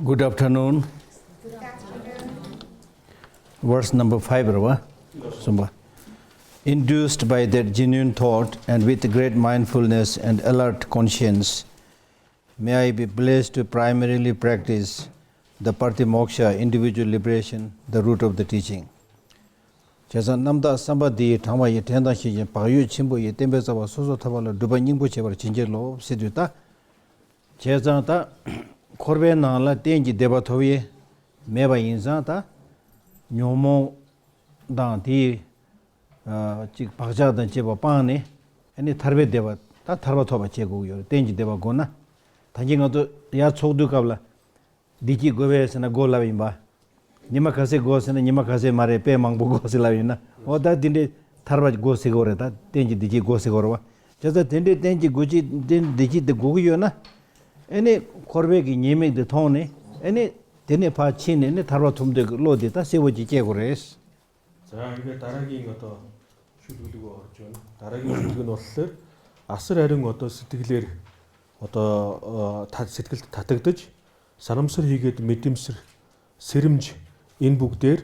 Good afternoon. Verse number 5, Rava. Sumba. Induced by that genuine thought and with great mindfulness and alert conscience, may I be blessed to primarily practice the Pratimoksha, individual liberation, the root of the teaching. Chesa namda samba di thangwa ye tenda shi ye bagyu chimbo ye tenpe tsawa soso taba la drupa nyingpo chebar chinje lo sidu ta. Chesa ta korbe nang la tenji deba thoye meba insan ta nyomo dang di chik bakja dan cheba pang ne ane tarbe deba ta tarba thoba che gu yo tenji deba go na. Tangi nga to ya chokdu kabla diki gobe se na go la bimba. Nima khase go se na nima khase mare pe mangbo go se la bimna. O da dinde tarba go se go re ta tenji diki go se go ro wa. Chesa dinde tenji goji den diki de go yo na ane korbe ki nyeme de thong ne ane dene pa chin ne tarba thum de lo de ta sewo ji che go res. За ингээд дараагийн одоо шүлэг рүү орж байна. Дараагийн шүлэг нь болохоор асар харин одоо сэтгэлээр одоо сэтгэлд татагдаж санамсар хийгээд мэдэмсэр сэрэмж энэ бүгдээр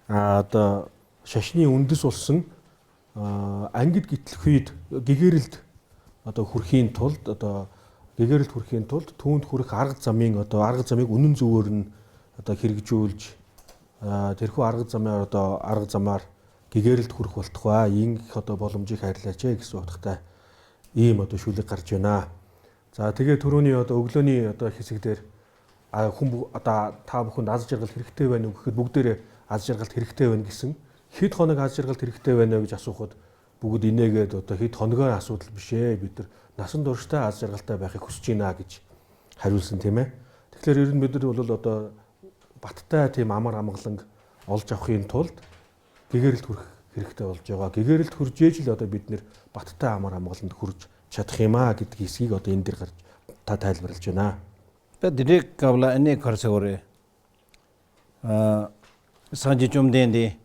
одоо шашны үндэс болсон ангид гитлэхүйд гэгэрэлд одоо хүрэхийн тулд одоо гэгэрэлд хүрэхийн тулд түүнд хүрэх арга замын одоо арга замыг үнэн зөвөөр нь одоо хэрэгжүүлж тэрхүү арга замаар одоо арга замаар гэгэрэлд хүрэх болтугай ингэх одоо боломжийг хайрлаач гэсэн утгатай ийм одоо шүлэг гарч байна. За тэгээ түрүүний одоо өглөөний одоо хэсэг дээр хүн одоо та бүхэнд аз жаргал хэрэгтэй байна уу гэхэд бүгдээрээ аз жаргалт хэрэгтэй байна гэсэн. Хэд хоног аз жаргалт хэрэгтэй байна вэ гэж асуухад бүгд инээгээд одоо хэд хоногоор асуудал биш ээ. Бид нар насан туршдаа аз жаргалтай байхыг хүсэж байна гэж хариулсан тийм ээ. Тэгэхээр ер нь бид нар бол одоо баттай тийм амар амгаланг олж авахын тулд гэгэрэлд хүрэх хэрэгтэй болж байгаа. Гэгэрэлд хүрж ээж л одоо бид нэр баттай амар амгаланд хүрж чадах юм аа гэдэг хэсгийг одоо энэ дэр гарч та тайлбарлаж байна. Тэ дэрэг кавла эне карсагоре. Санжи чумдэнди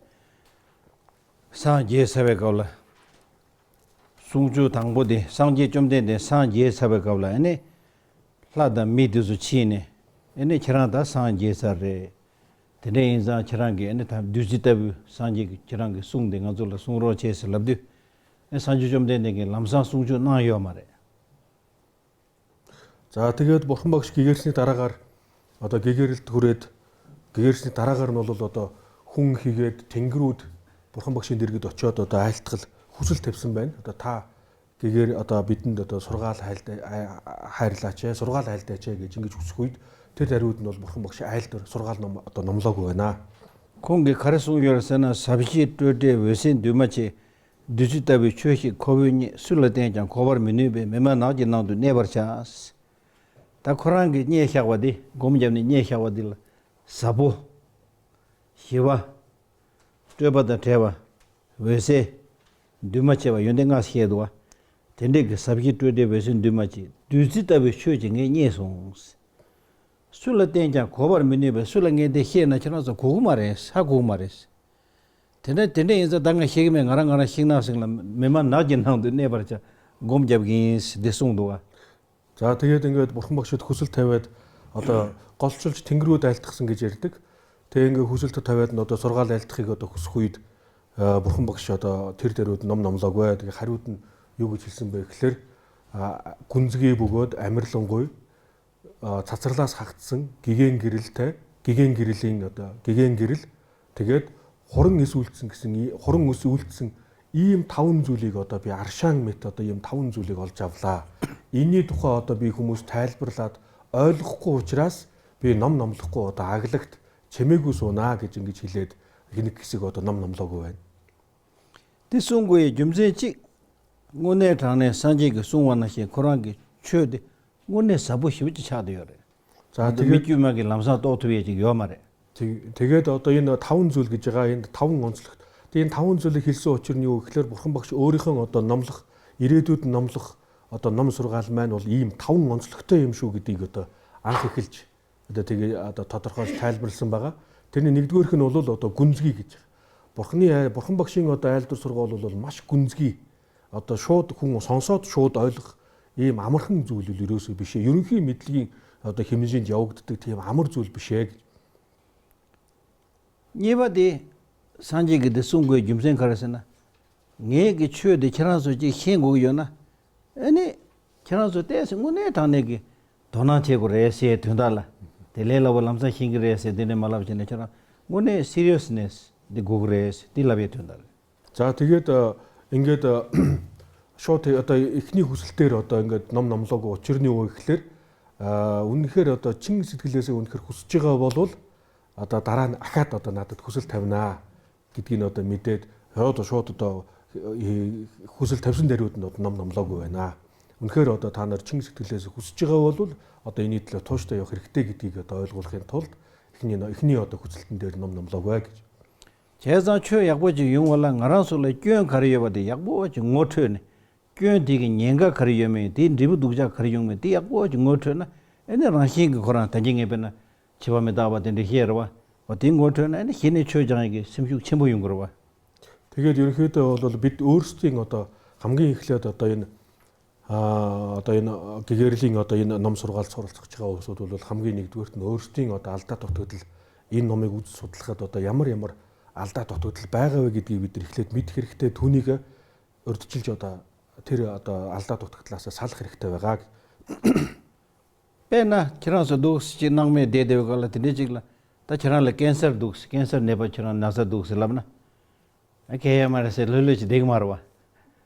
санжи савэ кавла. Сунжу 당보디 상지 좀된데 상지 사베 кавла эне лада мидүзу чине эне чиранда 상지 саре тэне инза чиранги эне та дүзитаб 상지 чиранги сунде ngazula сунро чес лабдү э 상지 좀된데 ламсан сунжу на ё маре. За тэгээд бурхан багш гэгэрсний дараагаар одоо гэгэрэлд хүрээд гэгэрсний дараагаар нь бол одоо хүн хийгээд тэнгэрүүд бурхан багшийн дэргэд очиод одоо айлтгал хүсэл тавьсан байна. Одоо та гэгээр одоо бидэнд одоо сургаал хайрлаач ээ, сургаал айлдаач ээ гэж ингэж хүсэх үед тэр даруйд нь бол бурхан багш айлд сургаал ном одоо номлоогүй байна. Конги карасун ёрсана сабжи төдэ вэсэн дүмачи дүзүтаби чөши ковүни сүлэтэн жан ковар минүбэ мема нажи нанду небарчаас. Та коранги не хягвади гомжамни не хягвадил сабо хива төбада тева вэсэ дүмачева юнденгас хедуа тэндэг сабжи төдэ вэсэн дүмачи дүзүтаби чөши нэ несонс. Сүлэтэн жан ковар минүбэ сүлэнгэдэ хена чанаса 고구마레 사고마레스. Тэндэ тэндэ инза данга хигмэ нгаран ngara хигнасинла мема нажи нанду небарча гомжавгинс дэсундуа. За тэгээд ингээд бурхан багшид хүсэл тавиад одоо голчилж тэнгэрүүд айлтгсан гэж ярьдаг. Тэгээ ингээд хүсэлт тавиад нь одоо сургаал айлтгахыг одоо хүсэх үед бурхан багш одоо тэр дэрүүд ном номлоогүй. Тэгээ хариуд нь юу гэж хэлсэн бэ гэхээр гүнзгий бөгөөд амарлингуй цацралаас хагдсан гигэн гэрэлтэй гигэн гэрлийн одоо гигэн гэрэл тэгээд хуран эс үлдсэн гэсэн хуран өс үлдсэн ийм таван зүйлийг одоо би аршаан мэт одоо ийм таван зүйлийг олж авлаа. Энийний тухай одоо би хүмүүс тайлбарлаад ойлгохгүй учраас би ном номлохгүй одоо аглагт чимээгүй суунаа гэж ингэж хэлээд хинэг хэсэг одоо ном номлоогүй байна. Тэсүнгүй юмзэн чи ngone thane sanji ge sungwa na she Koran ge chö de ngone sabu shibji cha de yore. За тэгээд мичү ма ge lamsa to tu ye ji yo mare. Тэгээд одоо энэ таван зүйл гэж байгаа энд таван онцлогт. Тэгээд энэ таван зүйлийг хэлсэн учир нь юу гэхээр бурхан багш өөрийнхөө одоо номлох ирээдүйд номлох одоо ном сургаал маань бол ийм таван онцлогтой юм шүү гэдгийг одоо анх эхэлж одоо тэгээ одоо тодорхойлж тайлбарласан байгаа. Тэрний нэгдүгээрх нь бол одоо гүнзгий гэж. Бурханы бурхан багшийн одоо айлдвар сургаал бол маш гүнзгий. Одоо шууд хүн сонсоод шууд ойлгох ийм амархан зүйл л ерөөсөө биш. Ерөнхий мэдлэгийн одоо хэмжээнд явагддаг тийм амар зүйл биш ээ гэж. Небади санжи гэдэг сүнгүй юмсэн карасна. Ӈэги чүэдэ чирансу чи хин гуг ёна. Эни чирансу тэс ngune танеги дона чего рэсэ түндала. Телела боламса хинг рэсэ дэне малав чинэ чира. Ngune seriousness ди гуг рэс ди лаве түндал. За тэгээд ингээд шууд одоо эхний хүсэлтээр одоо ингээд ном номлоогүй учир нь юу гэхлээр үнэхээр одоо чин сэтгэлээсээ үнэхээр хүсэж байгаа болвол одоо дараа нь ахаад одоо надад хүсэл тавина гэдгийг нь одоо мэдээд шууд одоо хүсэл тавьсан даруйд нь одоо ном номлоогүй байна. Үнэхээр одоо та нар чин сэтгэлээс хүсэж байгаа бол одоо энэний төлөө тууштай явах хэрэгтэй гэдгийг одоо ойлгуулахын тулд эхний одоо хүсэлтэн дээр ном номлоогүй гэж. 제자 최 약보지 용월라 ngaransul라 gyön 가리여바데 약보지 ngotöne gyön 디기 녜가 가리여메 디 리부 두자 가리용메 디 약보지 ngotöne 에네 랑신 거랑 단징에 배나 지밤에 다바데 히에르와 어디 ngotöne 에네 히네 최장에게 심죽 첨부 용거와. Тэгээд ерөнхийдөө бол бид өөрсдийн одоо хамгийн эхлээд одоо энэ одоо энэ гэгэрлийн одоо энэ ном сургаал суралцах гэж байгаа хүмүүсүүд бол хамгийн нэгдүгээрт нь өөрсдийн одоо алдаа дутагдал энэ номыг үз судлахад одоо ямар ямар алдаа дутагдал байгаа вэ гэдгийг бид нар эхлээд мэдэх хэрэгтэй, түүнийг урьдчилж одоо тэр одоо алдаа дутагдлаасаа салах хэрэгтэй байгаа. Пэна чирансо дүүс чи нагме дэдэв гала тэнэжигла та чиранла кэнсер дүүс кэнсер нэба чиран наса дүүс лабна акэ ямарase лөлөж дэгмарва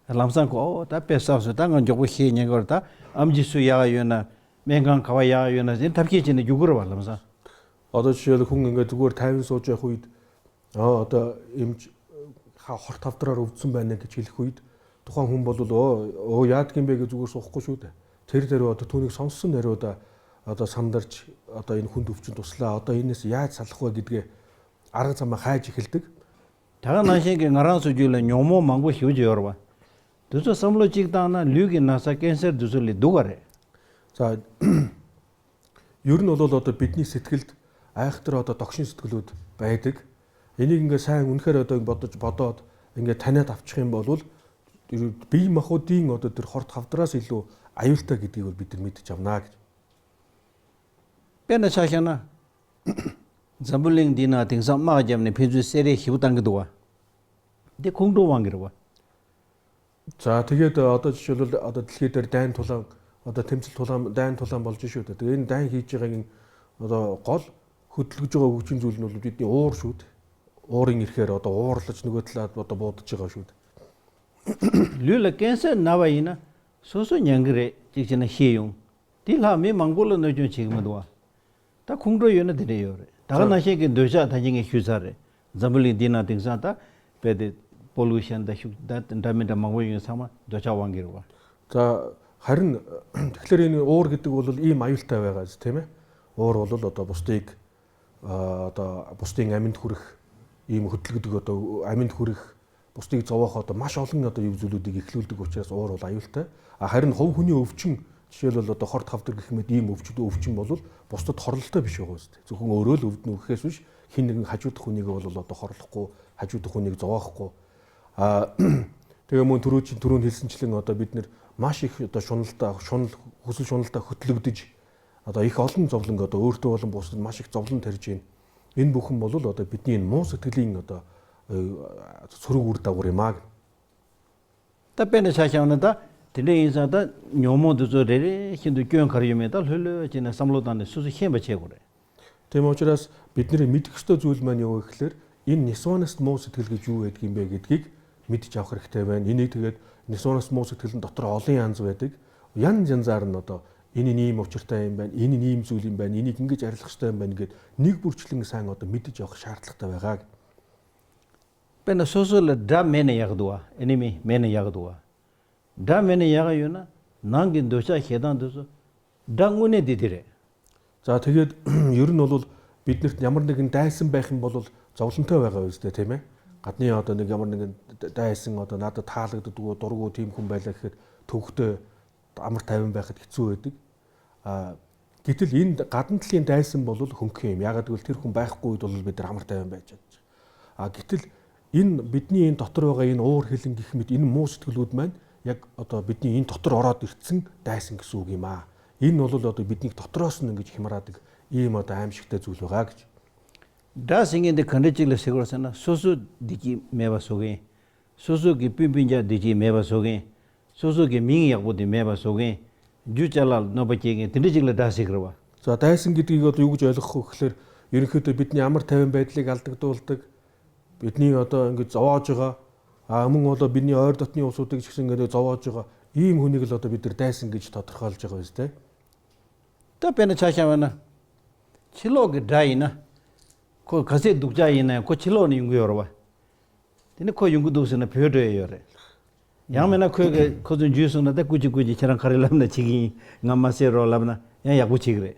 ламсан ко та песавсо танган жогу хи нэгор та амжису яа юна менган кава яа юна зин тавки чинь югур ба ламсан. Одоо жишээл хүн ингээд зүгээр тайван сууж явах үед одоо эмч хорт хавдраар өвдсөн байна гэж хэлэх үед тухайн хүн бол өө яадаг юм бэ гэж зүгээр суухгүй шүү дээ. Тэр дээр одоо түүнийг сонссон хариуд одоо сандарч одоо энэ хүнд өвчин туслаа одоо энэс яаж салах вэ гэдгээ арга замаа хайж эхэлдэг. Тага нашинги ngaran su jula nyomo mangbo hiuji yorwa. Dusu samlo chik taana lyugi nasa кэнсер дусули дугаре. За ер нь бол одоо бидний сэтгэлд айхтар одоо догшин сэтгэлүүд байдаг. Энийг ингээ сайн үнэхээр одоо бодож бодоод ингээ таниад авчих юм бол бие махбодын одоо тэр хорт хавдраас илүү аюултай гэдгийг бол бид нар мэдэж авнаа гэж. Пэна шахана замбулинг дина тингса ма jamne пэзү сере хивданг дуа. Дэ кунгдо вангирва. За тэгээд одоо жишээлбэл одоо дэлхий дээр дайн тулаан одоо тэмцэл тулаан дайн тулаан болж шүү дээ. Тэгээд энэ дайн хийж байгаагийн одоо гол хөдөлгөж байгаа хүчин зүйл нь бол бидний уур шүү дээ. Уурын ирэхээр одоо уурлаж нөгөө талаад одоо буудаж байгаа шүү дээ. Люла кэнсер нава ина сосо нянгре чигчна хиюн. Дила ми мангол нөжүн чигмэдва. Та кунгдо юна дэрэ ёре. Тага нашиги дөжа тажинги хюсаре. Замбулинг дина тингса та пэдэ pollution да шүг да дамида мангол юн сама дөжа вангирва. За харин тэгэхээр энэ уур гэдэг бол ийм аюултай байгаа биз тийм ээ. Уур бол одоо бусдыг одоо бусдын аминд хүрэх ийм хөдөлгөдөг одоо аминд хүрэх бусдыг зовоох одоо маш олон одоо юу зүйлүүдийг эхлүүлдэг учраас уур бол аюултай. А харин хувь хүний өвчин жишээлбэл одоо хорт хавдар гэх мэт ийм өвчин бол бусдад хорлолтой биш байгаа үст. Зөвхөн өөрөө л өвдөн үхэхээс биш хин нэгэн хажуудах хүнийг бол одоо хорлохгүй, хажуудах хүнийг зовоохгүй. А тэгээ мөн түрүүн хэлсэнчлэн одоо бид нэр маш их одоо шуналтай шунал хүсэл шуналтай хөтлөгдөж одоо их олон зовлон одоо өөртөө болон бусдад маш их зовлон тарьж байна. Энэ бүхэн бол одоо бидний энэ муу сэтгэлийн одоо сөрөг үр дагавар юм аа. Та пэна шашаана та тэнэ инса та нёмо дэзо рэрэ хинду гён карюме та хөлөө чинэ самлодан сүсү хэн бачээгүрэ. Тийм учраас бидний мэдэх ёстой зүйл маань юу вэ гэхээр энэ нисванаст муу сэтгэл гэж юу байдаг юм бэ гэдгийг мэдж авах хэрэгтэй байна. Энийг тэгээд нисванаст муу сэтгэлийн дотор олон янз байдаг. Ян янзаар нь одоо энэ нь ийм учиртай юм байна, энэ нь ийм зүйл юм байна, энийг ингэж арилгах ёстой юм байна гэд нэг бүрчлэн сайн одоо мэдэж авах шаардлагатай байгаа. Пэна сосол да мене ягдуа, enemy мене ягдуа. Да мене яга юна нангийн дөшө хедан дөсө да ngune дидэрэ. За тэгээд ер нь бол биднэрт ямар нэгэн дайсан байх юм бол зовлонтой байгаа үстэй тийм ээ. Гадны одоо нэг ямар нэгэн дайсан одоо надад таалагддаггүй дургу тийм хүн байлаа гэхэд төвхтөө амар тайван байхад хэцүү байдаг. А гэтэл энэ гадна талын дайсан бол хөнгөх юм. Яагаад гэвэл тэр хүн байхгүй үед бол бид нар амар тайван байж чадчих. А гэтэл энэ бидний энэ дотор байгаа энэ уур хилэн гэх мэт энэ муу сэтгэлүүд маань яг одоо бидний энэ дотор ороод ирсэн дайсан гэсэн үг юм аа. Энэ бол одоо биднийг дотроос нь ингэж хямраадаг ийм одоо аимшигтай зүйл байгаа гэж. 다싱인데 컨디질을 세고서나 소수 디기 메바 속에 소수기 빈빈자 디기 메바 속에 소수기 밍 약보디 메바 속에 주잘라 노바치게 딘디질을 다시 그러와. За дайсан гэдгийг одоо юу гэж ойлгох вэ гэхээр ерөнхийдөө бидний амар тайван байдлыг алдагдуулдаг, бидний одоо ингэж зовоож байгаа, а мөн одоо бидний ойр дотны улсуудыг ч гэсэн ингэж зовоож байгаа ийм хүнийг л одоо бид нар дайсан гэж тодорхойлж байгаа биз дээ. 또 배는 차샤와나 칠로기 다이나 코 가세 독자이나 코 칠로는 연구여러 봐. 근데 코 연구도서는 표도예요래. 양면나 코게 코든 주스나다 꾸지 꾸지 저랑 가릴람나 지기 ngama세로 람나 야 약부치 그래.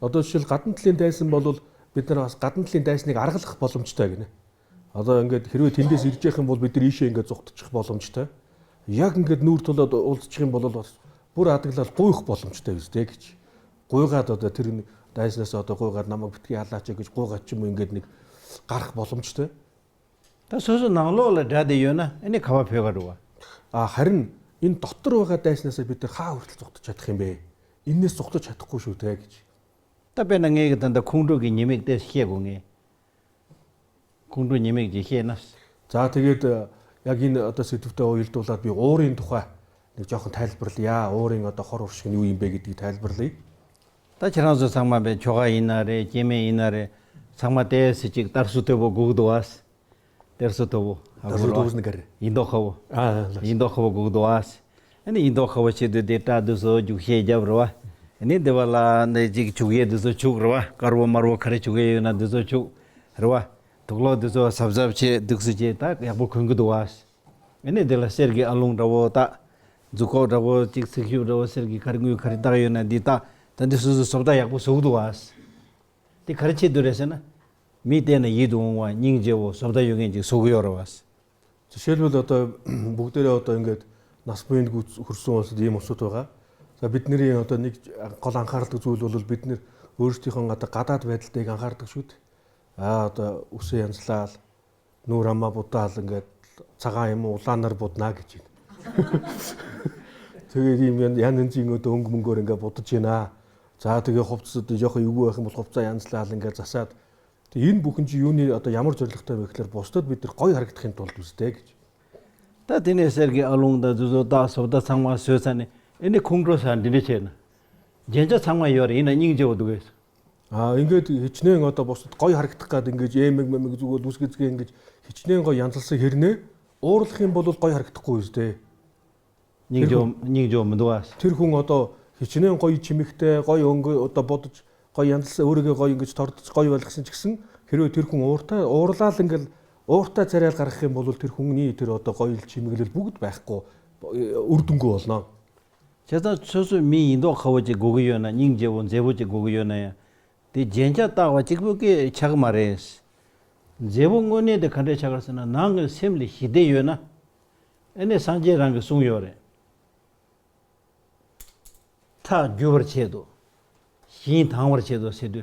Одоо жишээл гадна талын дайсан бол бид нар бас гадна талын дайсныг аргалах боломжтой гинэ. Одоо ингээд хэрвээ тэндээс ирж явах юм бол бид нар ийшээ ингээд зугтчих боломжтой. Яг ингээд нүүр тулаад уулзчих юм бол бас бүр адаглал гуйх боломжтой биз дээ гэж. Гуйгаад одоо тэр дайснаас одоо гуйгаад намайг битгий халаач гэж гуйгаад ч юм уу ингээд нэг гарах боломжтой. 다 소수 낭로를 다데요나 아니 가와 표가로. А харин энэ дотор байгаа дайснаасаа бид нар хаа хүртэл зугтаж чадах юм бэ? Эннээс зугтаж чадахгүй шүү дээ гэж. 답변은 얘기던데 공도기 님에게 시해공에 공도 님에게 시해놨어. За тэгээд яг энэ одоо сэдвтэ уялдуулаад би уурын тухай нэг жоохон тайлбарлая. Уурын одоо хор уршиг нь юу юм бэ гэдгийг тайлбарлая. 다 지나서 상마베 조가 이나레 제메 이나레 상마 대스직 따르수테보 구도와스 따르수테보 Дарсуу дүүснэ гэр. 인도하고 Аа 인도하고 구도와스 아니 인도하고 치도 데타도서 주해 잡러와 아니 데발라 내직 주게도서 주그러와 까르보 마르보 카레 주게나 도서 주러와 독로도서 sabzabche 득스제 딱 야보 근거도와스 아니 데라 세르기 알롱 라보 타 주고 라보 직스큐 라보 세르기 카르구 카리다요나 디타 단데 수수 sob다 야보 소도와스 디 가르치 드레스나 미테나 이동와 닝제오 sob다 용엔지 소고요로와스. Жишээлбэл одоо бүгдээрээ одоо ингээд нас буянд хөрсөн улсад ийм улсууд байгаа. За бидний одоо нэг гол анхаардаг зүйл бол бид нэр өөрсдийнхөө одоо гадаад байдалтыг анхаардаг шүү дээ. Аа одоо үсээ янзлаал, нүүр амаа будаал ингээд цагаан юм улаанаар буднаа гэж байна. Тэгээд ийм ян янзын одоо өнгө мөнгөөр ингээд будаж байна. За тэгээ хувцас одоо жоохон эвгүй байх юм бол хувцаа янзлаал ингээд засаад тэгээ энэ бүхэн чи юуны одоо ямар зорилготой вэ гэхээр бусдад бид нар гоё харагдахын тулд үстэй гэж. 다 디네 세르기 알롱다 주조다 sob다 상마 sösane ene 콩로산 디네체나 젠자 상마 요리 이나 닝제오 두게스. Аа ингээд хичнээн одоо бусдад гоё харагдах гад ингээд эмэг мэмэг зүгэл үсгэзгээ ингээд хичнээн гоё янзалсан хэрнээ уурлах юм бол гоё харагдахгүй үстэй. 닝조 닝조 문도와스. Тэр хүн одоо хичнээн гоё чимэгтэй гоё өнгө одоо будаж гоё янзалсан өөрийгөө гоё ингэж тордож гоё болгосон ч гэсэн хэрвээ тэр хүн ууртай уурлаал ингээд ууртай царайл гаргах юм бол тэр хүний тэр одоо гоё чимэглэл бүгд байхгүй үр дүнгүй болно. 제가 소수 미 인도 가보지 고기요나 닝제오 제보지 고기요나야 디 젠자 따와 직부게 착 말레스 제봉고네데 간데 착을스나 낭을 셈리 히데요나 에네 상제랑 송요레 타 주버체도 신 당월체도 세도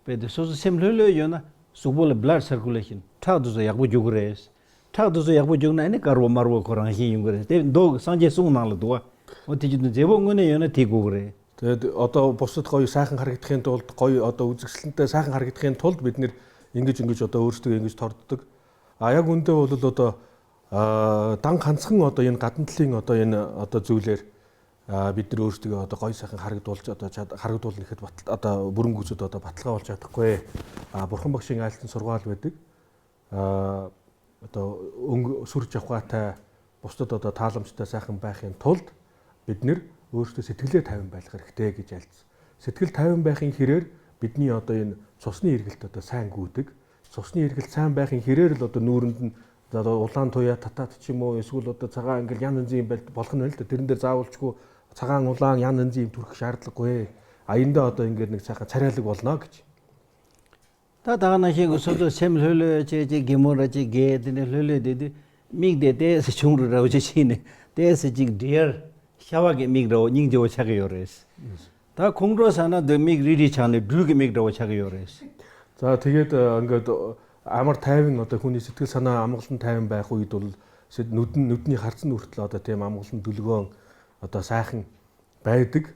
베데 소수 셈lölö요나 수볼 blood circulation 타도서 약부 주그레스 타도서 약부 주나 에네 까르보 마르보 코랑 신 용그레스 데 상제 송나를 도와 어떻게든 제봉고네 요나 티고그레. Тэгээд одоо бусдад гоё сайхан харагдахын тулд гоё одоо үзэсгэлэнтэй сайхан харагдахын тулд бид нэр ингэж ингэж одоо өөрсдөө ингэж торддог. А яг үндэ бол одоо дан ганцхан одоо энэ гадна талын одоо энэ одоо зүйлээр бид нар өөрсдөө одоо гоё сайхан харагдуулж одоо харагдуулна гэхэд одоо бүрэн гүйцэд одоо баталгаа болж чадахгүй. А бурхан багшийн айлтсан сургаал байдаг. Одоо өнгө сүр жавхаатай бусдад одоо тааламжтай сайхан байхын тулд бид нэр өөрсдөө сэтгэлээ тайван байх хэрэгтэй гэж айлтсан. Сэтгэл тайван байхын хэрээр бидний одоо энэ цусны эргэлт одоо сайн гүйдэг. Цусны эргэлт сайн байхын хэрээр л одоо нүүрэнд нь одоо улаан туяа татаад ч юм уу эсвэл одоо цагаан ингээл ян янзын юм болох нь л да. Тэрэн дээр заавалчгүй цагаан улаан ян янзын юм төрөх шаардлагагүй. А эндээ одоо ингээд нэг сайхан царайлаг болно гэж. 다 다가나시고 소도 셈lölö 제제 게모라지 게드네 lölö 믹데 데스 중르라고 제시네 데스 직 디어 샤와게 믹로 닝조 차게요레스 다 콩로사나 더 믹 리리 차네 두게 믹로 차게요레스. За тэгээд ингээд амар тайван одоо хүний сэтгэл санаа амгалан тайван байх үед бол нүдэн нүдний харцсан хүртэл одоо тийм амгалан дүлгөөн одоо сайхан байдаг.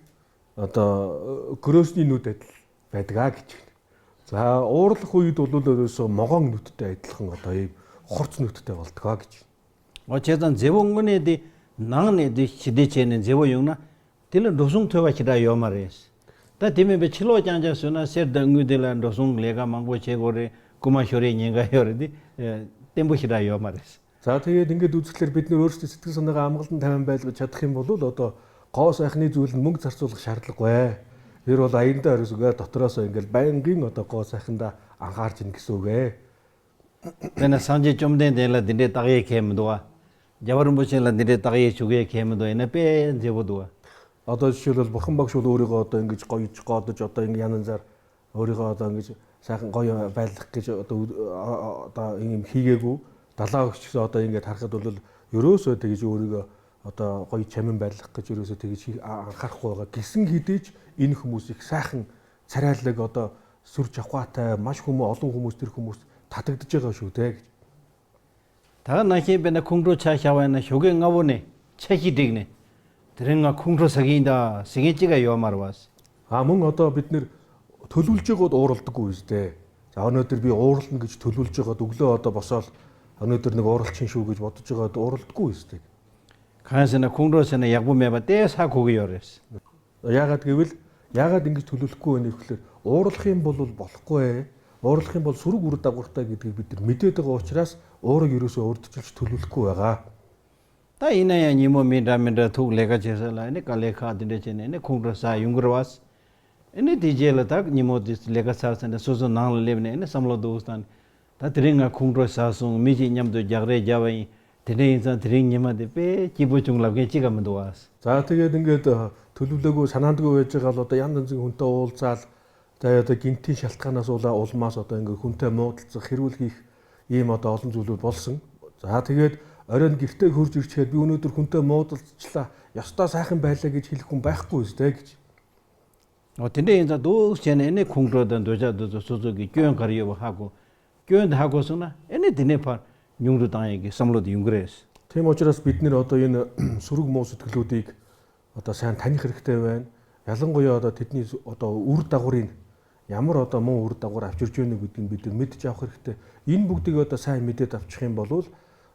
Одоо гөрөөсний нүд адил байдаг гэж байна. За уурлах үед бол ерөөсөө могоон нүдтэй адилхан одоо ийм хурц нүдтэй болдгоо гэж. 어쨌든 제봉군에 디 낭네 디 시대체는 제보 용나 딜 도송 토바 치다 요마레스. 다 디메 베 칠로 장자 수나 세 덩구들라 도송 레가 망고 체고레 쿠마 쇼레 녜가 요레디 템보 시다 요마레스. За тэгээд ингээд үзэхлээр бид нөр өөрсдөө сэтгэл санаагаа амгалан тайван байлгаж чадах юм бол одоо гоо сайхны зүйл нь мөнгө зарцуулах шаардлагагүй. Тэр бол аяндаа ерөөсөө дотроосоо ингээд байнгын одоо гоо сайхандаа анхаарч ин гэсэн үг ээ. 내가 상제 좀 된데라 딘데 따게 캠도와 자바름보체라 딘데 따게 주게 캠도 에네 제보도와. Одоо жишээлбэл бурхан багш бол өөрийгөө одоо ингэж гоёж гоодож одоо ингэ янзаар өөрийгөө одоо ингэж сайхан гоё байлгах гэж одоо ийм хийгээгүй. Далаа өгч гэсэн одоо ингэж харахад бол ерөөсөө тэгж өөрийгөө одоо гоё чамин байлгах гэж ерөөсөө тэгж анхаарахгүй байгаа. Гисэн хэдий ч энэ хүмүүс их сайхан царайлаг одоо сүр жавхаатай маш хүмүүс олон хүмүүс тэр хүмүүс татагдж байгаа шүү дээ гэж. 다 나히 베나 콩로 차샤와나 쇼게 ngabone 체히 디gne 드랭가 콩로 사기인다 시게지가 요마르와스. А мөн одоо бид нэр төлөвлөж байгаад ууралдаггүй үстэй. За өнөөдөр би уурлана гэж төлөвлөж байгаад өглөө одоо босоод өнөөдөр нэг ууралчин шүү гэж бодож байгаад ууралдаггүй үстэй. 칸세나 콩로세나 약부메바 떼사 고기요레스. Яагаад гэвэл яагаад ингэж төлөвлөхгүй вэ гэхээр уурлах юм бол болохгүй. Уурлах юм бол сөрөг үр дагавартай гэдгийг бид нар мэдээд байгаа учраас уурыг ерөөсөө урдчилж төлөвлөхгүй байгаа. 다 이나야 니모 민다 툭 레가 제살라 에네 칼레카 딘데 체네 에네 콩로사 융그르와스 에네 디제라 다 니모 디스 레가 사스네 소소 낭 레브네 에네 삼로 도스탄 다 드랭가 콩로사 송 미지 냠도 자그레 자바이 드레 인사 드랭 냐마데 페 기보 중랍게 지가면 도와스. За тэгээд ингээд төлөвлөөгүй санаандгүй байж байгаа л одоо янз янзын хүнтэй уулзаал за одоо гинтийн шалтгаанаас улмаас одоо ингээд хүнтэй муудалцах хэрүүл хийх ийм одоо олон зүйлүүд болсон. За тэгээд оройн гэртээ хурж ирчээд би өнөөдөр хүнтэй муудалцлаа. Ёстой сайхан байлаа гэж хэлэх хүн байхгүй үстэй гэж. 근데 이제 도 전에 에네 콩로든 도자도 소소기 교연 가리요 하고 교연 하고서나 에네 드네파 뇽도 당에게 삼로도 융그레스. Тийм учраас бид нэр одоо энэ сөрөг муу сэтгэлүүдийг одоо сайн таних хэрэгтэй байна. Ялангуяа одоо тэдний одоо үр дагаврыг ямар одоо муу үр дагавар авчирж байна гэдгийг бид нар мэдж авах хэрэгтэй. Энэ бүгдийг одоо сайн мэдээд авчих юм бол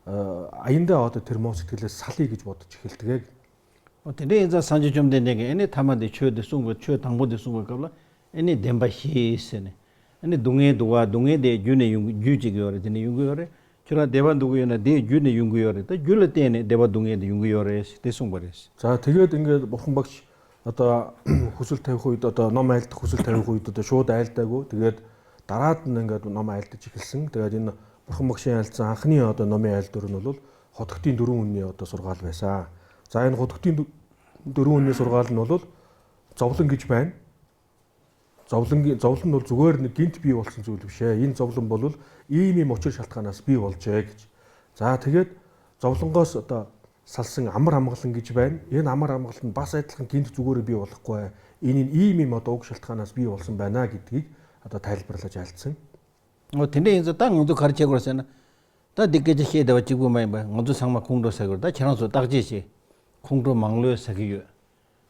аяндаа одоо тэр муу сэтгэлээс салъя гэж бодож эхэлдэг. 근데 이제 산지 좀 된게 에네 타마데 최대 송고 최 당보데 송고 갑라 에네 덴바 시세네 에네 동에 도와 동에 데 주네 융 주지고래 드네 융고래 추라 데바 두고요나 데 주네 융고요래 다 줄레 테네 데바 동에 데 융고요래 데 송버레스. За тэгээд ингээд бурхан багш одоо хүсэл тавих үед одоо ном айлдах хүсэл тавих үед одоо шууд айлдаагүй. Тэгээд дараад нь ингээд ном айлдаж эхэлсэн. Тэгээд энэ бурхан багшийн айлдсан анхны одоо номын айлдвар нь бол Ходогтын дөрвөн үнний одоо сургаал байсан. За энэ Ходогтын дөрвөн үнний сургаал нь бол зовлон гэж байна. Зовлонгийн зовлон нь бол зүгээр нэг гинт бий болсон зүйл биш ээ. Энэ зовлон бол ийм ийм учир шалтгаанаас бий болжээ гэж. За тэгээд зовлонгоос одоо салсан амар амгалан гэж байна. Энэ амар амгалан нь бас адилхан гинт зүгээр бий болохгүй. Энэ нь ийм ийм одоо уг шалтгаанаас бий болсон байна гэдгийг одоо тайлбарлаж айлдсан. 근데 이제 딱 농도 가르쳐 그러잖아. 다 늦게 시에다 찍고 많이 봐. 농도 상마 공도 사고 다 지나서 딱지시. 공도 망로에 사기요.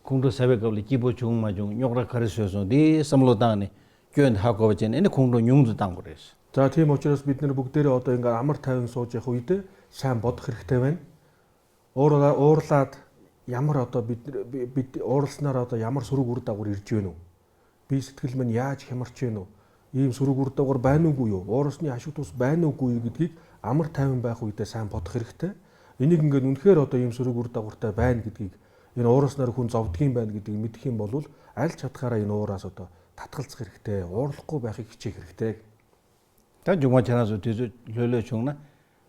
공도 사배 갑리 기보 중마 중 욕라 가르쳐서 네 삼로 당네. 교연 하고 버전 에네 공도 뇽도 당 그랬어. За тийм учраас бид нэр бүгдээрээ одоо ингээд амар тайван сууж явах үед сайн бодох хэрэгтэй байна. Уурлаад ямар одоо бид уурласнаар одоо ямар сөрөг үр дагавар ирж байна вэ? Би сэтгэл минь яаж хямарч байна вэ? Ийм сөрөг үр дагавар байна уугүй юу? Уурласны ашиг тус байна уугүй юу гэдгийг амар тайван байх үедээ сайн бодох хэрэгтэй. Энийг ингээд үнэхээр одоо ийм сөрөг үр дагавартай байна гэдгийг энэ уурласнаар хүн зовдгийн байна гэдгийг мэдэх юм бол аль чадхаараа энэ уураас одоо татгалзах хэрэгтэй, уурлахгүй байхыг хичээх хэрэгтэй. 다 중화 지나서 뒤에서 려려 중나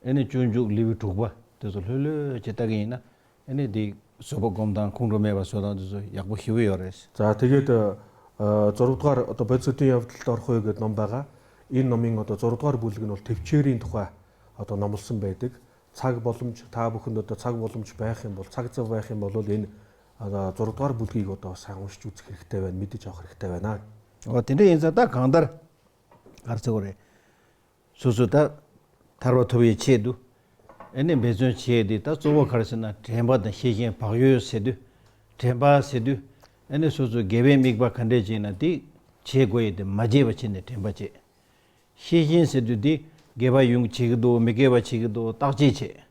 에네 준죽 리비 두고 뒤에서 려려 제타기나 에네 디 소보 검단 공로메 바소다 뒤에서 약부 히위어레스. За тэгээд 6 дугаар одоо бодисуудын явдалд орох вэ гэдэг ном байгаа. Энэ номын одоо 6 дугаар бүлэг нь бол төвчээрийн тухай одоо номлосон байдаг. Цаг боломж та бүхэнд одоо цаг боломж байх юм бол цаг зав байх юм бол энэ одоо 6 дугаар бүлгийг одоо сайн уншиж үзэх хэрэгтэй байна, мэдэж авах хэрэгтэй байна. 근데 인사 다 강달 가르쳐고래. 소소다 타로 토비 체도 에네 매전 체디 다 조보 가르치나 템바다 시신 박요 세도 템바 세도 ཨ་ནི་སོ་སོ་དགེ་བའི་དམིགས་པ་ག་འདྲས་བྱས་ན་དེ་བྱེད་དགོས་ཡས་དེ་མ་བརྗེད་པ་བྱས་ནས་དྲན་པ་བྱེད། ཤེས་བཞིན་ཟེར་དུས་དེ་དགེ་བ་ཡོང་བྱེད་ཀྱི་འདུག་མི་དགེ་བ་བྱེད་ཀྱི་འདུག་བརྟག་དཔྱད་བྱེད།